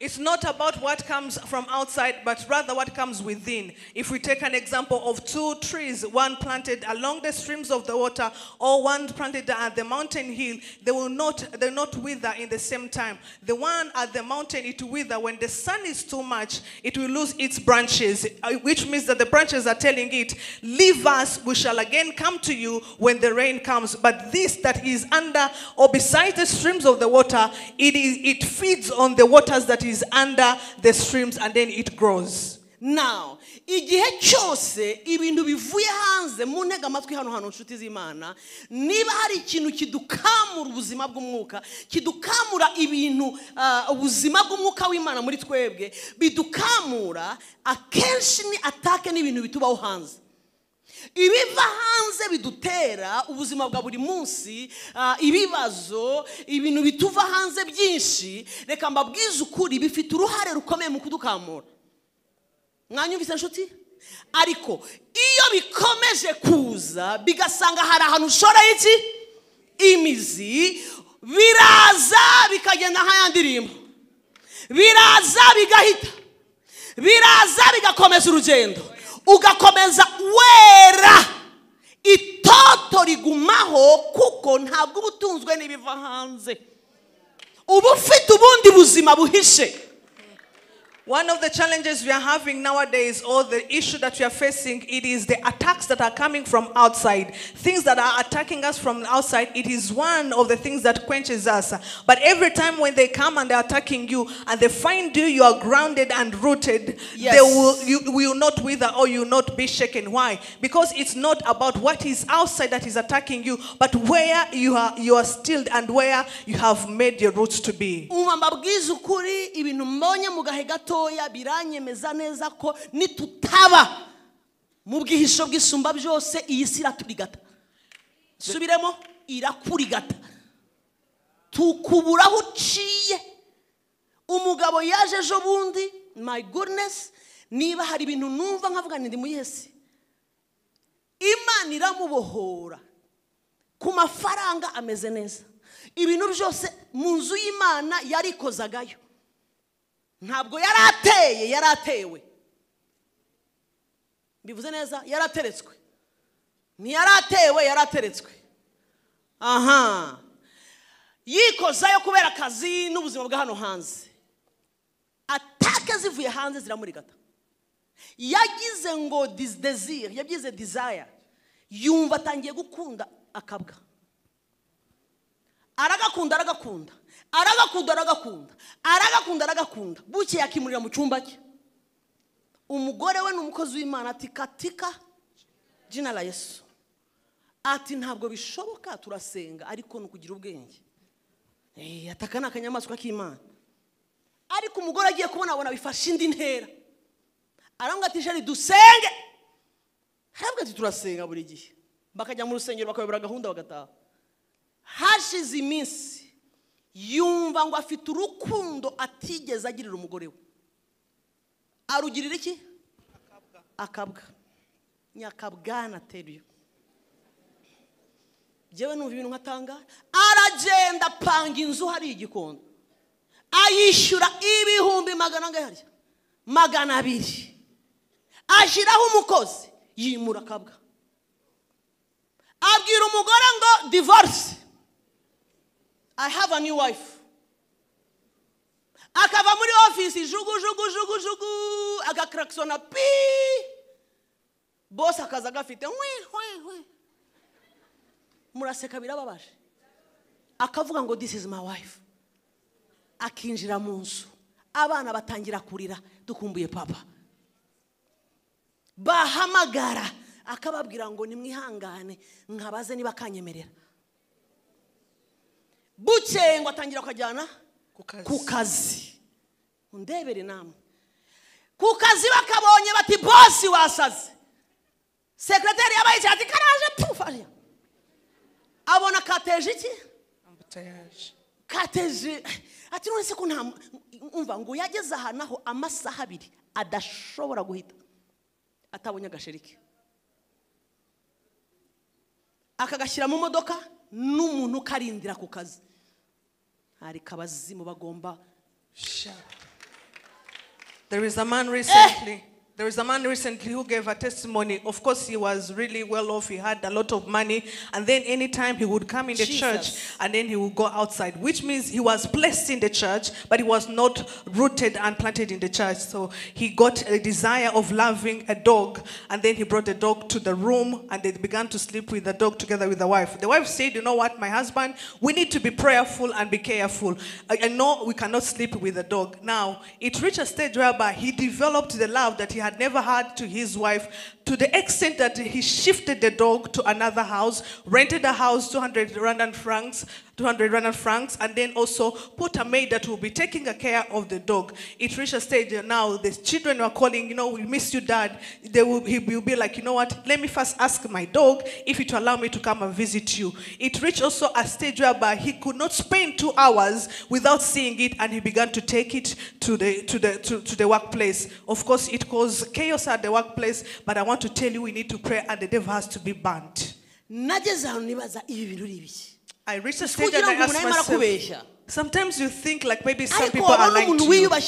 It's not about what comes from outside, but rather what comes within. If we take an example of two trees, one planted along the streams of the water or one planted at the mountain hill, they will not wither in the same time. The one at the mountain, it will wither. When the sun is too much, it will lose its branches, which means that the branches are telling it, leave us, we shall again come to you when the rain comes. But this that is under or beside the streams of the water, it feeds on the waters that is under the streams, and then it grows. Now, igihe cyose ibintu bivuye hanze, muntega amatwi hano hano nshuti z'Imana, niba hari ikintu kidukamura ubuzima bw'umwuka, kidukamura ibintu ubuzima bw'umwuka w'Imana muri twebwe, bidukamura akenshi ni atake n'ibintu bitubaho hanze. Ibiva hanze bidutera ubuzima bwa buri munsi, ibibazo, ibintu bituva hanze byinshi, reka mbabwize ukuri bifite uruhare rukomeye mu kudukamura. Mwanyumvise nshuti? Ariko iyo bikomeje kuza bigasanga hari ahantu ushora iki imizi, biraza bikagenda nka ya ndirimbo, biraza bigahita, biraza bigakomeza urugendo, ugakomeza wera, itoto rigumaho, kuko ntabwo uba utunzwe n'ibiva hanze, uba ufite ubundi buzima buhishe. One of the challenges we are having nowadays, or the issue that we are facing, it is the attacks that are coming from outside. Things that are attacking us from outside, it is one of the things that quenches us. But every time when they come and they're attacking you, and they find you, you are grounded and rooted, Yes. You will not wither or you will not be shaken. Why? Because it's not about what is outside that is attacking you, but where you are stilled and where you have made your roots to be. Umva mbabwize ukuri, ibintu mbonye mu gahe gato biranyemeza neza ko nitutaba mu bwihisho bw'isumba byose, iyi si iraturigata. Subiremo, irakurigata, tukubura aho uciye. Umugabo yaje ejo bundi, my goodness, niba hari ibintu numva nkavuga ndi mu yesi, Imana iramubohora ku mafaranga ameze neza, ibintu byose mu nzu y'Imana yarikozagayo. Ntabwo yarateye, yaratewe. Bivuze neza, yarateretswe. Ntiyaratewe, yarateretswe. Aha. Yikozayo kubera akazi n'ubuzima bwa hano hanze. Atake zivuye hanze ziramurigata. Yagize ngo desire, yagize desire. Yumva atangiye gukunda akabwa. Aragakunda, aragakunda. Aragakunda, aragakunda. Aragakunda, aragakunda. Buke yakimurira mu cyumba cye. Umugore we n'umukozi w'Imana ati katika jina la Yesu. Ati ntabwo bishoboka, turasenga ariko nukugira ubwenge. Ataka nakanyamaswa k'Imana. Ariko umugore agiye kubona abona bifashe indi ntera. Arambwa ati jari dusenge. Arambwa ati turasenga buri gihe. Bakajya mu rusengero bakayobora gahunda bagataha. Hashize iminsi yumva ngo afite urukundo atigeze agirira umugore we. Arugirira iki? Akabwa. Nyakabwana teriyo. Jewe numva ibintu nkatanga. Aragenda apanga inzu hari igikondo, ayishyura 200,000 200, ashyiraho umukozi, yimura akabwa. Abwira umugore ngo divorce, I have a new wife. Akava muri office jugu jugu jugu jugu, agakraksona pi. Boss akaza gafite hwi hwi hwi. Muraseka birababaje. Akavuga ngo this is my wife. Akinjira mu nzu, abana batangira kurira, dukumbuye papa. Bahamagara akababwira ngo nimwihangane nkabaze niba kanyemerera. Buke ngo atangira kujyana ku kazi. Undebere namwe. Ku kazi bakabonye bati boss wasaze. Secretary yabaye ati karaje pufa. Abona kateje iki? Embouteillage. Kateje ati none se ko nta umva ngo yageze ahantu aho amasaha abiri adashobora guhita atabonye agasherike. Akagashyira mu modoka n'umuntu karindira ku kazi. Ariko abazimu bagomba. There is a man recently. There is a man recently who gave a testimony. Of course, he was really well off. He had a lot of money. And then anytime he would come in the church, and then he would go outside, which means he was placed in the church, but he was not rooted and planted in the church. So he got a desire of loving a dog. And then he brought the dog to the room, and they began to sleep with the dog together with the wife. The wife said, you know what, my husband, we need to be prayerful and be careful. I know we cannot sleep with the dog. Now, it reached a stage whereby he developed the love that he had never had to his wife, To the extent that he shifted the dog to another house, rented a house, 200 Rwandan francs, 200 Rwandan francs, and then also put a maid that will be taking care of the dog. It reached a stage now the children were calling, you know, we miss you, Dad. He will be like, you know what, let me first ask my dog if it will allow me to come and visit you. It reached also a stage whereby he could not spend 2 hours without seeing it, and he began to take it to the workplace. Of course, it caused chaos at the workplace, but I want to tell you, we need to pray, and the devil has to be banned. I reached a stage and I asked myself, sometimes you think like maybe some people are lying to you. But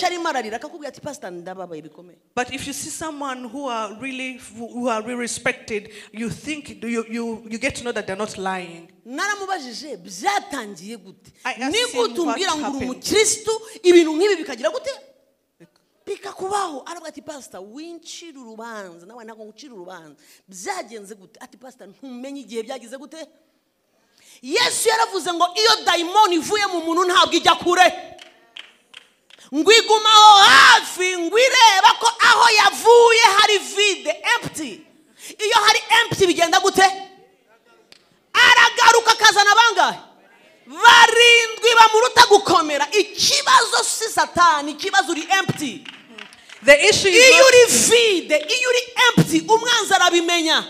if you see someone who are really respected, you think you get to know that they're not lying. I asked him what happened. Bikakubaho aravuga ati pastor wincira urubanza nawe ntabwo ngucira urubanza byagenze gute ati pastor ntumenye igihe byagize gute. Yesu yaravuze ngo iyo daimoni ivuye mu muntu ntabwo ijya kure ngo igumaho hafi ngo ireba ko aho yavuye hari vide empty. Iyo hari empty bigenda gute? Aragaruka akazana bangahe? Barindwi bamuruta gukomera. Ikibazo si Satani, ikibazo uri empty. The issue is iyo uri vide, iyo uri empty, umwanzi arabimenya.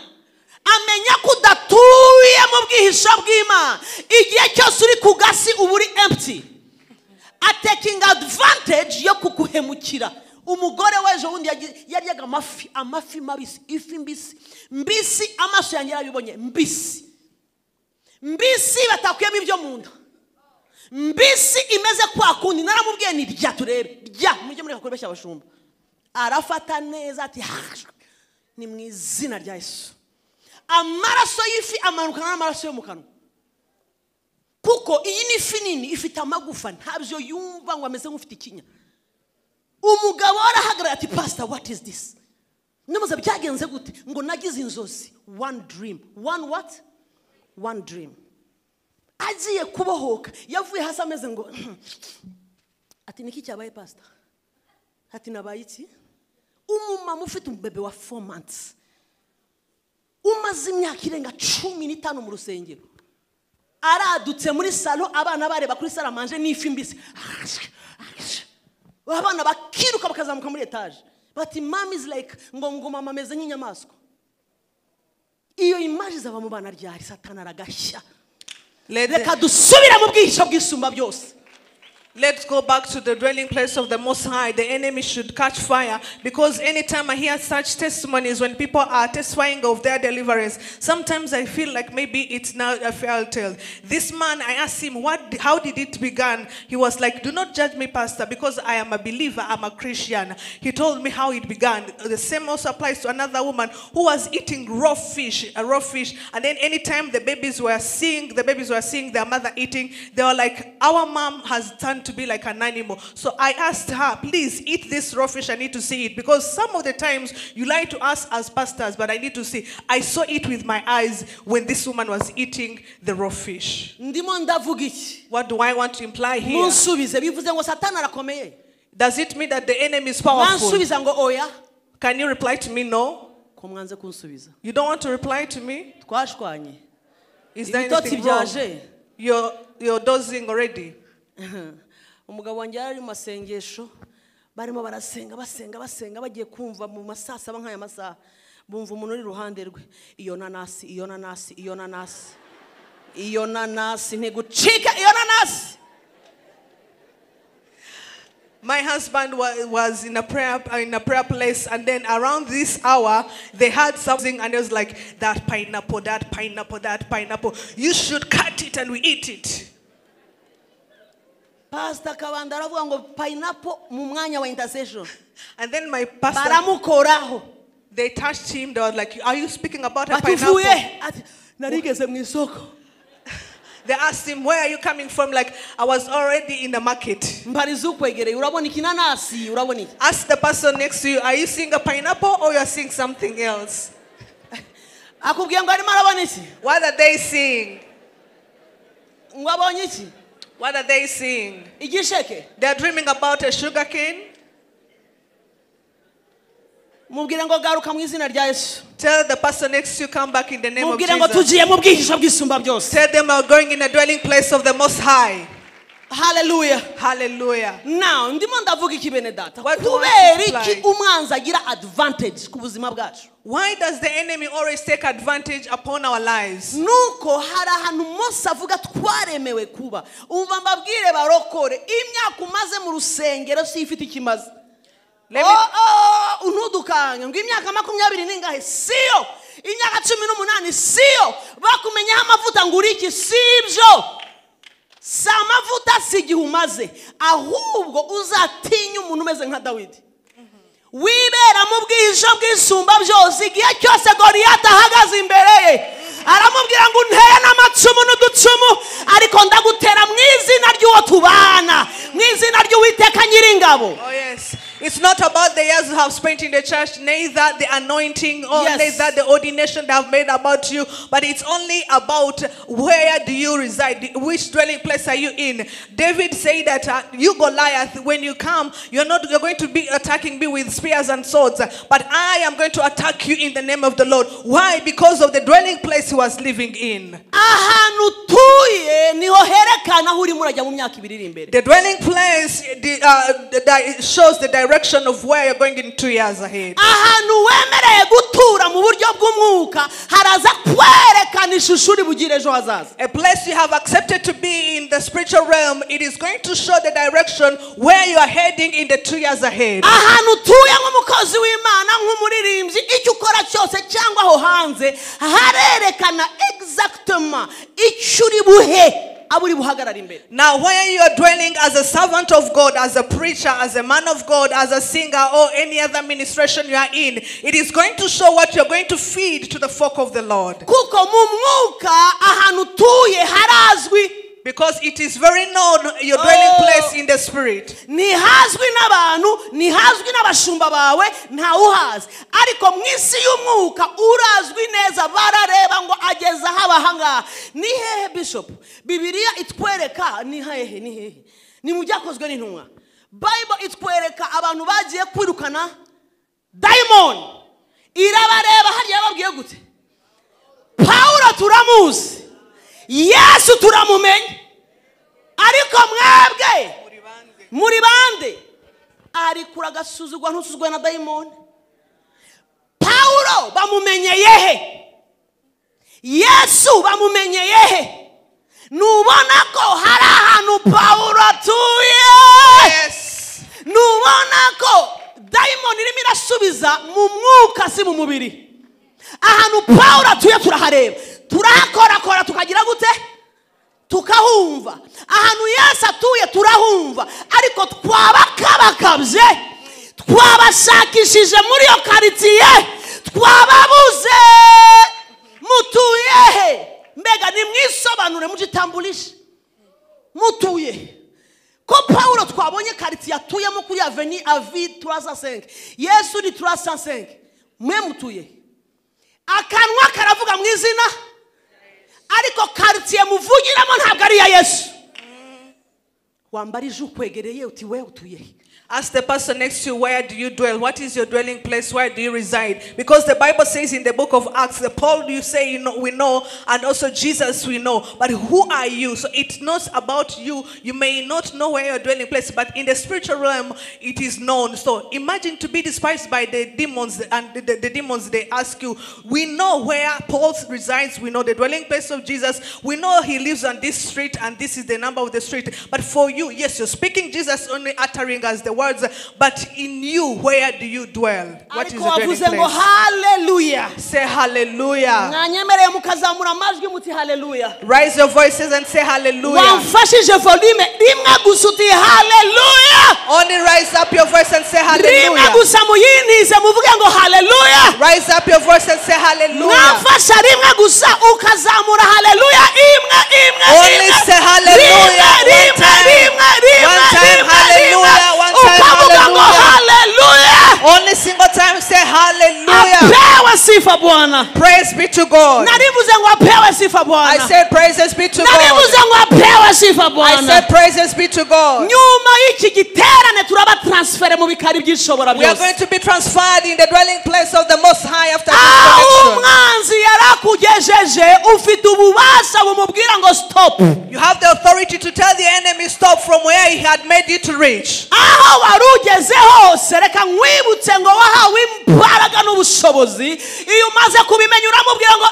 Amenya ko udatuye mu bwihisho bw'Imana. Igihe cyose uri ku gasi uba uri empty. Taking advantage yo kukuhemukira. Umugore w'ejo wundi yaryaga amafi, amafi mabisi, ifi mbisi mbisi, amaso yanjye yarabibonye mbisi mbisi, batakuyemo ibyo mu nda, mbisi imeze kwa kundi. Naramubwiye ni rya turebe rya mujye mureka kurebeshya abashumba. Arafata neza ati ni mu izina rya Yesu. Amaraso y'ifi amanukana n'amaraso yo mu kanwa, kuko iyi ni ifi nini ifite amagufa, ntabyo yumva ngo ameze nk'ufite ikinya. Umugabo arahagarara ati pastor what is this? Ndamuza byagenze gute? Ngo nagize inzozi, one dream, one what? One dream. Agiye kubohoka yavuye hasi ameze ngo ati niki cyabaye pastor? Ati nabaye iki? Umumama ufite umubebe wa 4 months umaze imyaka irenga 15 mu rusengero, aradutse muri salo, abana bareba kuri sala manje n'ifi mbisi, abana bakiruka bakazamuka muri etage bati mom is like ngo mama ameze nk'inyamaswa. Iyo image zaba mu bana ryari? Satani aragashya. Reka dusubire mu bwihisho bw'isumba byose. Let's go back to the dwelling place of the Most High. The enemy should catch fire, because anytime I hear such testimonies, when people are testifying of their deliverance, sometimes I feel like maybe it's now a fairy tale. This man, I asked him, how did it begin? He was like, do not judge me, pastor, because I am a believer, I'm a Christian. He told me how it began. The same also applies to another woman who was eating raw fish, and then anytime the babies were seeing their mother eating, they were like, our mom has turned to be like an animal. So I asked her, please eat this raw fish, I need to see it, because some of the times you lie to us as pastors, but I need to see. I saw it with my eyes when this woman was eating the raw fish. What do I want to imply here? Does it mean that the enemy is powerful? Can you reply to me? No. You don't want to reply to me? Is there anything wrong? You're dozing already. Umugabo wanjye yari mu masengesho, barimo barasenga basenga basenga, bagiye kumva mu masaha saba nk'aya masaha, bumva umuntu uri iruhande rwe, iyo nanasi, iyo nanasi, iyo nanasi, iyo nanasi ntigucika, iyo nanasi. My husband was in a prayer place, and then around this hour they had something, and it was like, that pineapple, that pineapple, that pineapple. You should cut it and we eat it. Pastor Kabanda aravuga ngo pineapple mu mwanya wa intercession. And then my pastor, baramukoraho. They touched him. They were like, are you speaking about a pineapple? Narigeze mu isoko. They asked him, where are you coming from? Like, I was already in the market. Ask the person next to you, are you seeing a pineapple or you are seeing something else? What are they seeing? What are they seeing? They are dreaming about a sugar cane. Mubwire ngo garuka mu izina rya Yesu. Tell the person next to you, come back in the name of Mubwire ngo Jesus. tugiye mu bwihisho bw'isumba byose. Tell them we are going in the dwelling place of the Most High. Hallelujah. Hallelujah. Now ndimo ndavuga iki bene data? What do I Kubera iki supply? umwanzi agira advantage ku buzima bwacu? Why does the enemy always take advantage upon our lives? Nuko hari ahantu Mose avuga twaremewe kuba. Umva mbabwire barokore, imyaka umaze mu rusengero si ifite ikimaze. Let me Untudukange ngo imyaka 20 ningahe siyo, imyaka 18 siyo, bakumenyeho amavuta ngo uri iki sibyo. Si amavuta si igihe umaze, ahubwo uzatinya umuntu umeze nka Dawidi wibera mu bwihisho bw'isumba byose. Igihe cyose Goliyati ahagaze imbere ye aramubwira ngo untere n'amacumu n'uducumu, ariko ndagutera mu izina ry'uwo tubana, mu izina ry'Uwiteka Nyiringabo. Oh yes. It's not about the years you have spent in the church, neither the anointing or Yes. neither the ordination they have made about you, but it's only about where do you reside, which dwelling place are you in. David said that you Goliath, when you come, you're going to be attacking me with spears and swords, but I am going to attack you in the name of the Lord. Why? Because of the dwelling place he was living in. Ahantu utuye niho herekana aho urimo urajya mu myaka ibiri iri imbere. The dwelling place that shows the direction of where you're going in 2 years ahead. Ahantu wemereye gutura mu buryo bw'umwuka haraza kwerekana ishusho uri bugire ejo hazaza. A place you have accepted to be in the spiritual realm, it is going to show the direction where you are heading in the 2 years ahead. Ahantu utuye nk'umukozi w'Imana, nk'umuririmbyi, icyo ukora cyose cyangwa aho hanze harerekana exactement icyo uri buhe abo uri buhagarara imbere. Now where you are dwelling as a servant of God, as a preacher, as a man of God, as a singer, or any other ministration you are in, it is going to show what you are going to feed to the folk of the Lord. Kuko mu mwuka ahantu utuye harazwi. Because it is very known your dwelling place in the spirit. Ntihazwi n'abantu, ntihazwi n'abashumba bawe, ntawuhazi. Ariko mu isi y'umwuka urazwi neza, barareba ngo ageze aho ahangaha. Ni hehe Bishop? Bibiliya itwereka ni hehe, ni hehe? Ni mu byakozwe n'intumwa. Bible itwereka abantu bagiye kwirukana daimon. Irabareba hariya babwiye gute? Paulo turamuzi, Yesu turamumenye, ariko mwebwe muri bande? Arikura agasuzugwa ntusuzugwa na daimon. Paulo bamumenyeye he? Yesu bamumenyeye he? Nubona ko hari ahantu Paulo atuye. Yes. Nubona ko daimon irimo irasubiza mu mwuka si mu mubiri. Ahantu Paulo atuye turahareba, turahakorakora, tukagira gute? Tukahumva. Ahantu Yesu atuye turahumva, ariko twabakabakabye, twabashakishije muri iyo karitsiye, twababuze. Mutuye he? Mbega nimwisobanure, mujitambulishe, mutuye ko Paulo twabonye karitsiye atuyemo kuri avenue Avi 305, Yesu ni 305, mwe mutuye. Akanwa karavuga mu izina, ariko karitsiye muvugiramo ntabwo ari iya Yesu. Wambarije ukwegereye uti we utuye he? Ask the person next to you, where do you dwell? What is your dwelling place? Where do you reside? Because the Bible says in the book of Acts, the Paul you say you know, we know, and also Jesus we know. But who are you? So it's not about you. You may not know where your dwelling place, but in the spiritual realm, it is known. So imagine to be despised by the demons, and the demons, they ask you, we know where Paul resides. We know the dwelling place of Jesus. We know he lives on this street, and this is the number of the street. But for you, yes, you're speaking Jesus, only uttering as the words, but in you, where do you dwell? What is the dwelling place? Hallelujah. Say hallelujah. Mwanyemereye mukazamura amajwi muti hallelujah. Raise your voices and say hallelujah. Wamfashije volume rimwe gusa uti hallelujah. Only rise up your voice and say hallelujah. Rimwe gusa muyintize muvuge ngo hallelujah. Rise up your voice and say hallelujah. Mwamfasha rimwe gusa ukazamura hallelujah imwe imwe. Only say hallelujah. Rimwe rimwe One time hallelujah. One time ukavuga ngo hallelujah. hallelujah. Only single time say hallelujah. Apewe Apewe sifa Bwana. Praise be to God. Narivuze ngo apewe sifa Bwana. I said praises be to God. Narivuze ngo apewe sifa Bwana. I said praises be to God. Nyuma y'iki giterane turaba transfere mu bikari by'ishobora byose. We are going to be transferred in the dwelling place of the Most High after this connection. Umwanzi yarakugejeje ufite ububasha bumubwira ngo stop. You have the authority to tell the enemy stop from where he had made you to reach. Aho warugeze hose reka nkwibutse ngo wahawe imbaraga n'ubushobozi. Iyo umaze kubimenya uramubwira ngo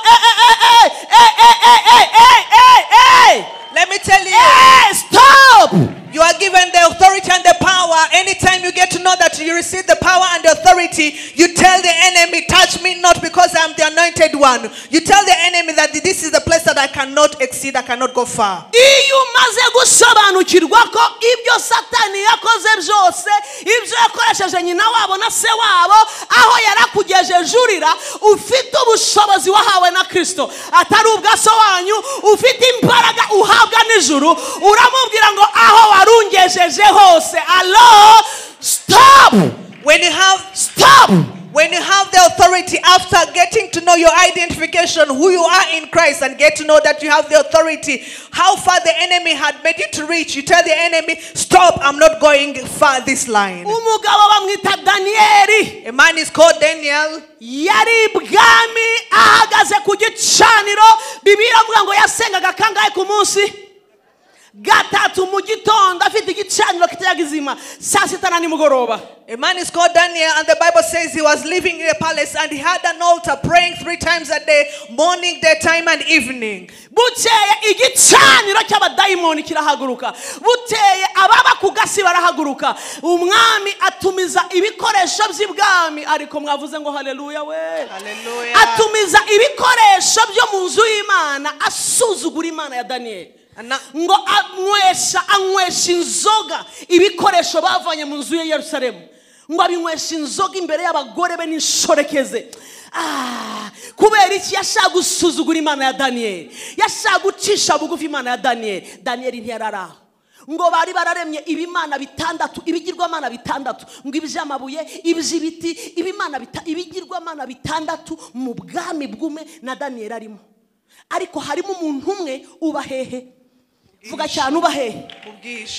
Let me tell you, stop. You are given the authority and the power. Anytime you get to know that you receive the power and the authority, you tell the enemy, touch me not because I am the anointed one. You tell the enemy that this is the place that I cannot exceed, I cannot go far. Iyo umaze gusobanukirwa ko ibyo Satani yakoze byose, ibyo yakoresheje nyina wabo na se wabo, aho yarakugejeje urira, ufite ubushobozi wahawe na Kristo, atari ubwa so wanyu, ufite imbaraga uhabwa n'ijuru, uramubwira ngo aho warungejeje hose, allo, stop. When you have stop. When you have the authority after getting to know your identification, who you are in Christ, and get to know that you have the authority, how far the enemy had made you to reach, you tell the enemy, stop, I'm not going far this line. Umugabo bamwita Danieli. A man is called Daniel. Yari ibwami ahagaze ku gicaniro. Bibiliya iravuga ngo yasengaga kangahe ku munsi? Gatatu mu gitondo afite igicaniro kitajya saa sita na nimugoroba. A man is called Daniel, and the Bible says he was living in a palace and he had an altar praying 3 times a day, morning, daytime, and evening. Bukeye igicaniro cy'abadayimoni kirahaguruka. Bukeye ababa ku gasi barahaguruka. Umwami atumiza ibikoresho by'ibwami, ariko mwavuze ngo haleluya we. Haleluya. Atumiza ibikoresho byo mu nzu y'Imana, asuzugura Imana ya Daniel. Ngo anywesha inzoga ibikoresho bavanye mu nzu ya Yerusalemu, ngo abinywesha inzoga imbere y'abagore be n'inshoreke. Kubera iki? Yashaka gusuzugura Imana ya Daniel, yashaka gucisha bugufi Imana ya Daniel. Daniel ntiyararaho. Ngo bari bararemye ibimana bitandatu, ibigirwamana bitandatu, ngo iby'amabuye, iby'ibiti, ibimana ibigirwamana bitandatu mu bwami bw'ume na Daniel arimo. Ariko harimo umuntu umwe uba hehe? Vuga cyane, uba hehe?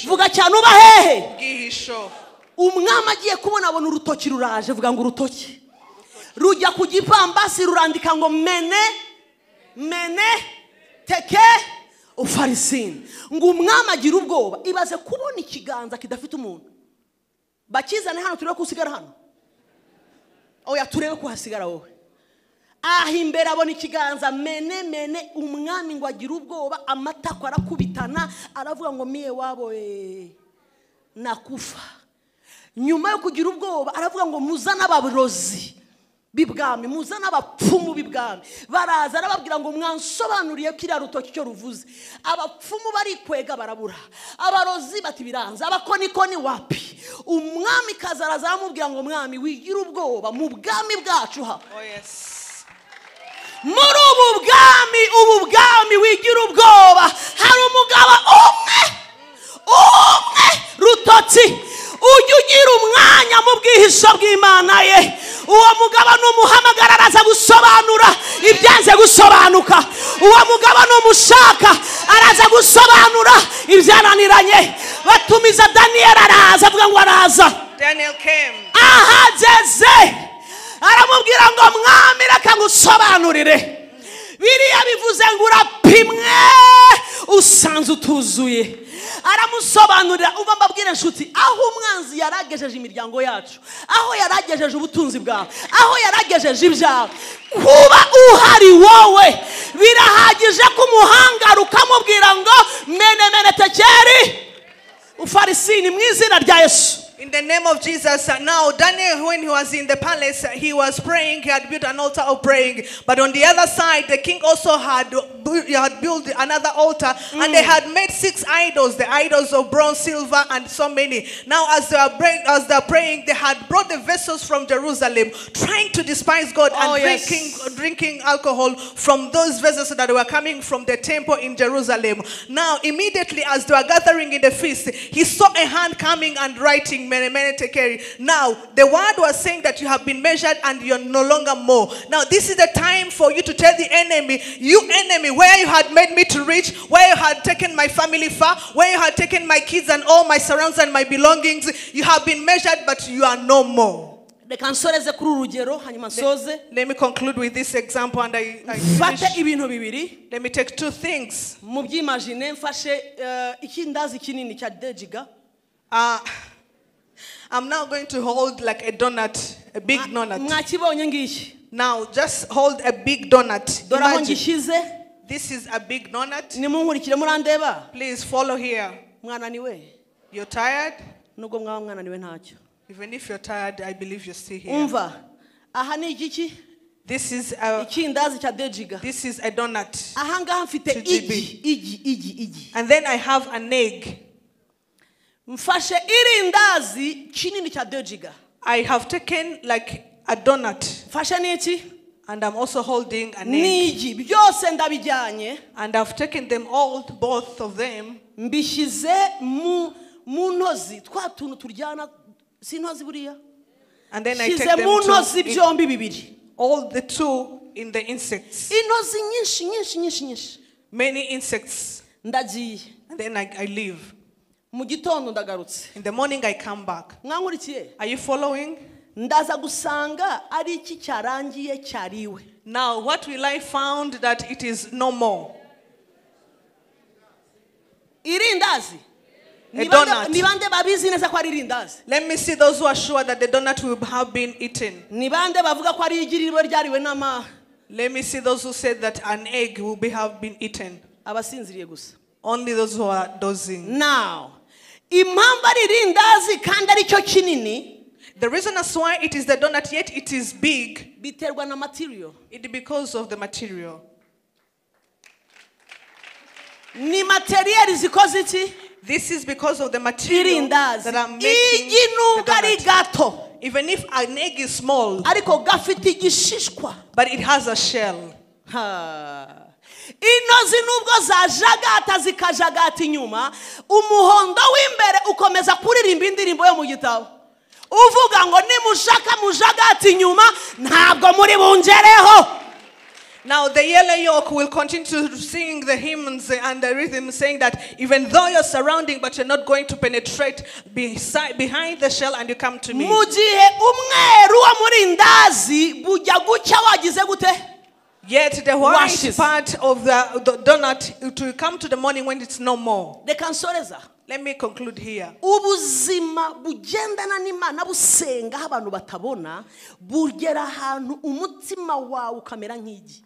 Vuga cyane, uba hehe? Umwami agiye kubona abona urutoki ruraje, vuga ngo urutoki rujya ku gipambasi rurandika ngo mene mene teke ufarisini. Ngo umwami agira ubwoba. Ibaze kubona ikiganza kidafite umuntu. Bakizane hano turebe ko usigara hano. Oya, turebe ko hasigara wowe. Aho imbere abona ikiganza mene mene, umwami ngo agira ubwoba, amatako arakubitana, aravuga ngo miye wabo nakufa. Nyuma yo kugira ubwoba aravuga ngo muzane abarozi b'ibwami, muzane abapfumu b'ibwami. Baraza arababwira ngo mwansobanuriye kiriya rutoki cyo ruvuze. Abapfumu barikwega barabura, abarozi bati biranze, abakonikoni wapi. Umwami kaza araza aramubwira ngo mwami wigira ubwoba, mu bwami bwacu ha. Oh yes. Muri ubu bwami, ubu bwami wigira ubwoba, hari umugabo umwe umwe rutotsi ujya ugira umwanya mu bwihisho bw'Imana ye. Uwo mugabo numuhamagara araza gusobanura ibyanze gusobanuka. Uwo mugabo numushaka araza gusobanura ibyananiranye. Batumiza Daniel araza, avuga ngo araza. Daniel came. Ahageze aramubwira ngo mwami reka ngusobanurire. Biriya bivuze ngo urapimwe usanze utuzuye. Aramusobanurira. Uba mbabwire inshuti, aho umwanzi yaragejeje imiryango yacu, aho yaragejeje ubutunzi bwawe, aho yaragejeje ibyawe, kuba uhari wowe birahagije kumuhangara ukamubwira ngo mene mene tekeri ufarisini mu izina rya Yesu. In the name of Jesus. Now Daniel, when he was in the palace, he was praying. He had built an altar of praying. But on the other side, the king also had built another altar. And they had made 6 idols, the idols of bronze, silver, and so many. Now as they are praying, they had brought the vessels from Jerusalem, trying to despise God and drinking alcohol from those vessels that were coming from the temple in Jerusalem. Now immediately as they were gathering in the feast, he saw a hand coming and writing, mene, mene, tekeri. Now, the word was saying that you have been measured and you're no longer more. Now, this is the time for you to tell the enemy, you enemy, where you had made me to reach, where you had taken my family far, where you had taken my kids and all my surrounds and my belongings, you have been measured, but you are no more. Reka nsoreze kuri uru rugero hanyuma nsoze. Let me conclude with this example and I Mfate finish. Ibintu bibiri. Let me take two things. Mubyimagine mfashe ikindazi kinini cya 2 giga. I'm now going to hold like a donut, a big donut. Mwakibonye ngiki. Now, just hold a big donut. Dore aho Imagine, ngishyize. this is a big donut. Nimunkurikire murandeba. Please follow here. Mwananiwe? You're tired? Nubwo mwaba mwananiwe ntacyo. Even if you're tired, I believe you're still here. Umva aha ni igiki? This is a Ikindazi cya 2 giga. This is a donut. Ahangaha mfite 2 GB. Igi igi igi igi. And then I have an egg. Mfashe irindazi kinini cya 2 giga. I have taken like a donut Mfashe n'iki? And I'm also holding an egg. N'igi byose ndabijyanye. And I've taken them all, both of them. Mbishyize mu mu ntozi twa tuntu turyana si intozi buriya. And then I take Shyize them mu ntozi to byombi bibiri. All the two in the insects. Intozi nyinshi nyinshi nyinshi nyinshi. Many insects. Ndagiye. And then I leave. Mu gitondo ndagarutse. In the morning, I come back. Mwankurikiye? Are you following? Ndaza gusanga ari iki cyarangiye cyariwe? Now, what will I found that it is no more? Irindazi. A Ni bande- donut. Ni bande babizi neza ko ari irindazi? Let me see those who are sure that the donut will have been eaten. Ni bande bavuga ko ari igi riba ryariwe n'ama? Let me see those who said that an egg will be have been eaten. Abasinziriye gusa. Only those who are dozing. Now impamvu ari irindazi kandi aricyo kinini, The reason as why it is the donut, yet it is big, biterwa na material. it is because of the material. Ni material zikoze iki? This is because of the material Irindazi that are making igi the nubwo ari donut. Gato, Even if an egg is small, ariko gafite igishishwa. But it has a shell. Ha. Intozi nubwo zajagata zikajagata inyuma umuhondo w'imbere ukomeza kuririmba indirimbo yo mu gitabo uvuga ngo nimushaka mujagata inyuma ntabwo muri bungereho. Now, the yellow yolk will continue to sing the hymns and the rhythm, saying that even though you're surrounding, but you're not going to penetrate behind the shell and you come to me. Mu gihe umweru wo muri ndazi bujya gucya wagize gute? Yet the white Washes. Part of the donut, it will come to the morning when it's no more. Reka nsoreza. Let me conclude here. Ubuzima bugendana n'Imana busenga aho abantu batabona bugera ahantu umutima wawe ukamera nk'igi.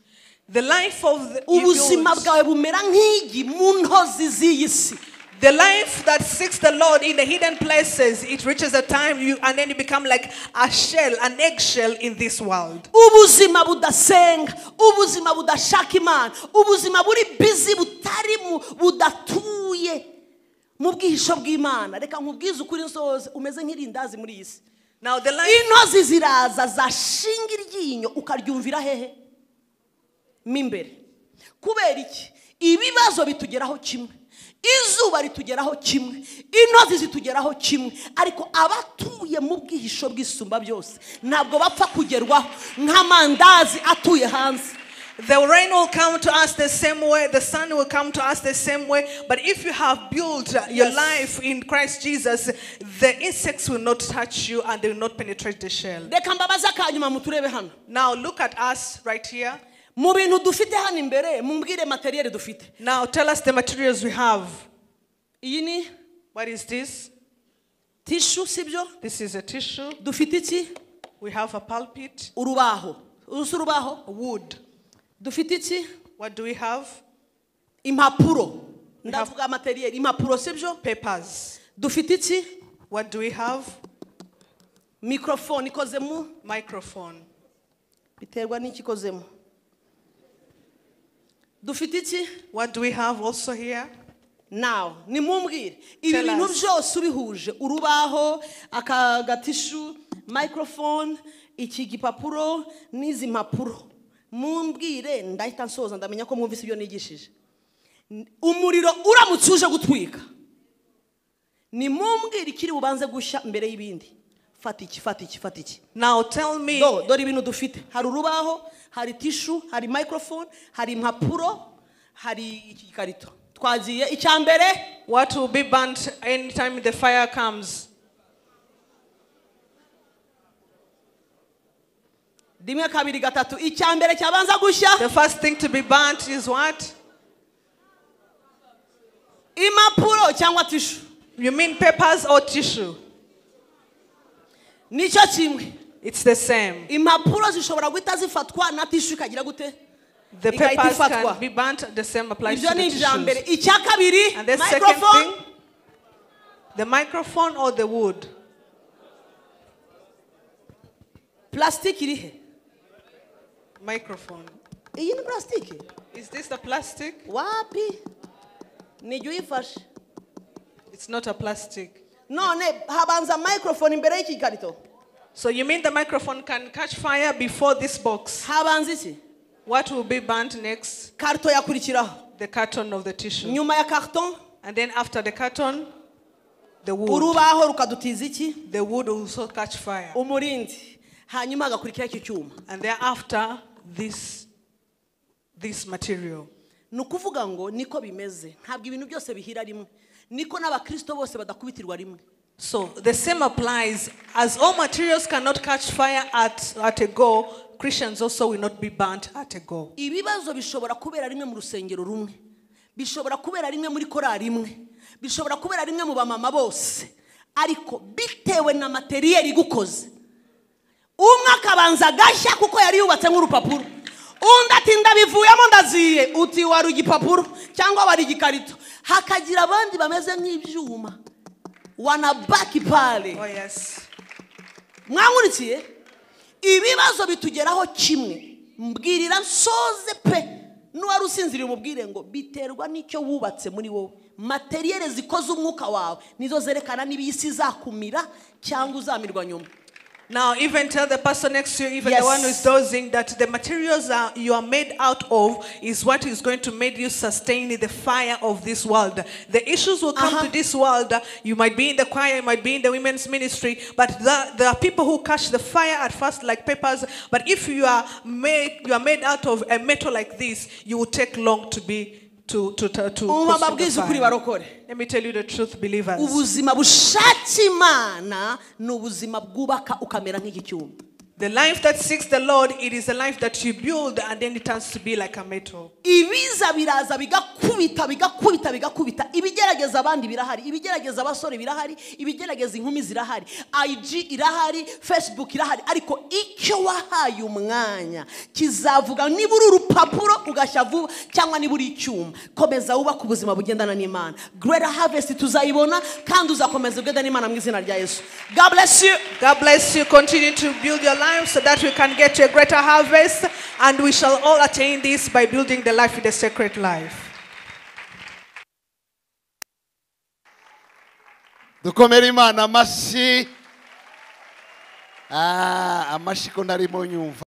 The life of the, Ubuzima bwawe bumera nk'igi mu ntozi z'iyi si. The life that seeks the Lord in the hidden places, it reaches a time you and then you become like a shell, an eggshell in this world. Ubuzima budasenga ubuzima budashaka Imana ubuzima buri busy butari mu budatuye mu bwihisho bw'Imana reka nkubwize ukuri nsoze umeze nk'irindazi muri iyi si. Now the life Intozi ziraza zashinga iryinyo ukaryumvira hehe mo imbere kubera iki ibibazo bitugeraho kimwe izuba ritugeraho kimwe intozi zitugeraho kimwe ariko abatuye mu bwihisho bw'Isumba byose ntabwo bapfa kugerwaho nk'amandazi atuye hanze. The rain will come to us the same way, the sun will come to us the same way. But if you have built your life in Christ Jesus, the insects will not touch you and they will not penetrate the shell. Reka mbabaze akanyuma muturebe hano. Now look at us right here. Mu bintu dufite hano imbere mumbwire material dufite. Now tell us the materials we have. Iyi ni What is this? Tissue sibyo? This is a tissue. Dufite iki? We have a pulpit, Urubaho urusi urubaho. Wood. Dufite iki? What do we have? Impapuro ndavuga material impapuro sibyo? Papers. Dufite iki? What do we have? Microphone ikoze mu Microphone. Biterwa n'iki ikozemo dufite iki? What do we have also here? Now nimumbwire ibi Tell bintu us. Byose ubihuje urubaho aka gatissue microphone iki gipapuro n'izi mpapuro mumbwire ndahita nsoza ndamenya ko mwumvise ibyo nigishije. Umuriro uramutse uje gutwika Nimumbwire ikiri bubanze gushya mbere y'ibindi. Fata iki, fata iki, fata iki. Now tell me. Dore ibintu dufite. Hari urubaho, hari tissue, hari microphone, hari impapuro, hari iki gikarito. Twagiye icya mbere. What will be burnt anytime the fire comes? Rimwe, kabiri, gatatu. Icya mbere cyabanza gushya. The first thing to be burnt is what? Impapuro cyangwa tissue. You mean papers or tissue? Nicyo kimwe. It's the same. Impapuro zishobora guhita zifatwa na tissue ikagira gute? The Igahita papers ifatwa. can be burnt, the same applies Ibyo to the ni ibya mbere. tissues. Icya kabiri, And the second microphone. thing, the microphone or the wood? Plastic iri he? Microphone. Iyi ni plastic? Is this the plastic? Wapi? Nijye uyifashe. It's not a plastic. None habanza microphone imbere y'iki gikarito. So you mean the microphone can catch fire before this box? Habanza iki? What will be burnt next? Karito yakurikiraho. The carton of the tissue. Nyuma ya carton. And then after the carton, the wood. Urubaho rukadutiza iki? The wood will also catch fire. Umurindi. Hanyuma hagakurikiraho iki cyuma. And thereafter, this material. Ni ukuvuga ngo niko bimeze. Ntabwo ibintu byose bihira rimwe. Niko n'abakristo bose badakubitirwa rimwe. So the same applies. As all materials cannot catch fire at a go, Christians also will not be burnt at a go. Ibibazo bishobora kubera rimwe mu rusengero rumwe. Bishobora kubera rimwe muri korali imwe. Bishobora kubera rimwe mu bamama bose. Ariko bitewe na materiel igukoze. Umwe akabanza agashya kuko yari yubatse nk'urupapuro. Undi ati ndabivuyemo ndaziye, uti wari igipapuro cyangwa wari igikarito. Hakagira abandi bameze nk'ibyuma. Wanabaki pale. Oh yes. Mwankurikiye? Ibibazo bitugeraho kimwe. Mbwirira nsoze pe. N'uwari usinziriye umubwire ngo biterwa n'icyo wubatse muri wowe. Materiel zikoze umwuka wawe nizo zerekana niba isi izakumira cyangwa uzamirwa nyuma. Now, even tell the person next to you, even Yes. the one who is dozing, that the materials you are made out of is what is going to make you sustain the fire of this world. The issues will come to this world. You might be in the choir, you might be in the women's ministry, but there are people who catch the fire at first like papers. But if you are made out of a metal like this, you will take long to be to Umva consume the mbabwize ukuri fire. barokore. Let me tell you the truth, believers. Ubuzima bushaka Imana ni ubuzima bwubaka ukamera nk'iki cyuma. The life that seeks the Lord, it is a life that you build and then it turns to be like a metal. Ibiza biraza bigakubita bigakubita bigakubita. Ibigerageza abandi birahari, ibigerageza abasore birahari, ibigerageza inkumi zirahari, IG irahari, Facebook irahari, ariko icyo wahaye umwanya kizavuga niba uri urupapuro ugashya vuba cyangwa niba uri icyuma. Komeza wubaka ubuzima bugendana n'Imana. Greater harvest tuzayibona kandi uzakomeza ugendana n'Imana mu izina rya Yesu. God bless you. God bless you. Continue to build your life so that we can get to a greater harvest, and we shall all attain this by building the life with the sacred life. Dukomere Imana amashyi. Amashyi ko ntarimo nyumva.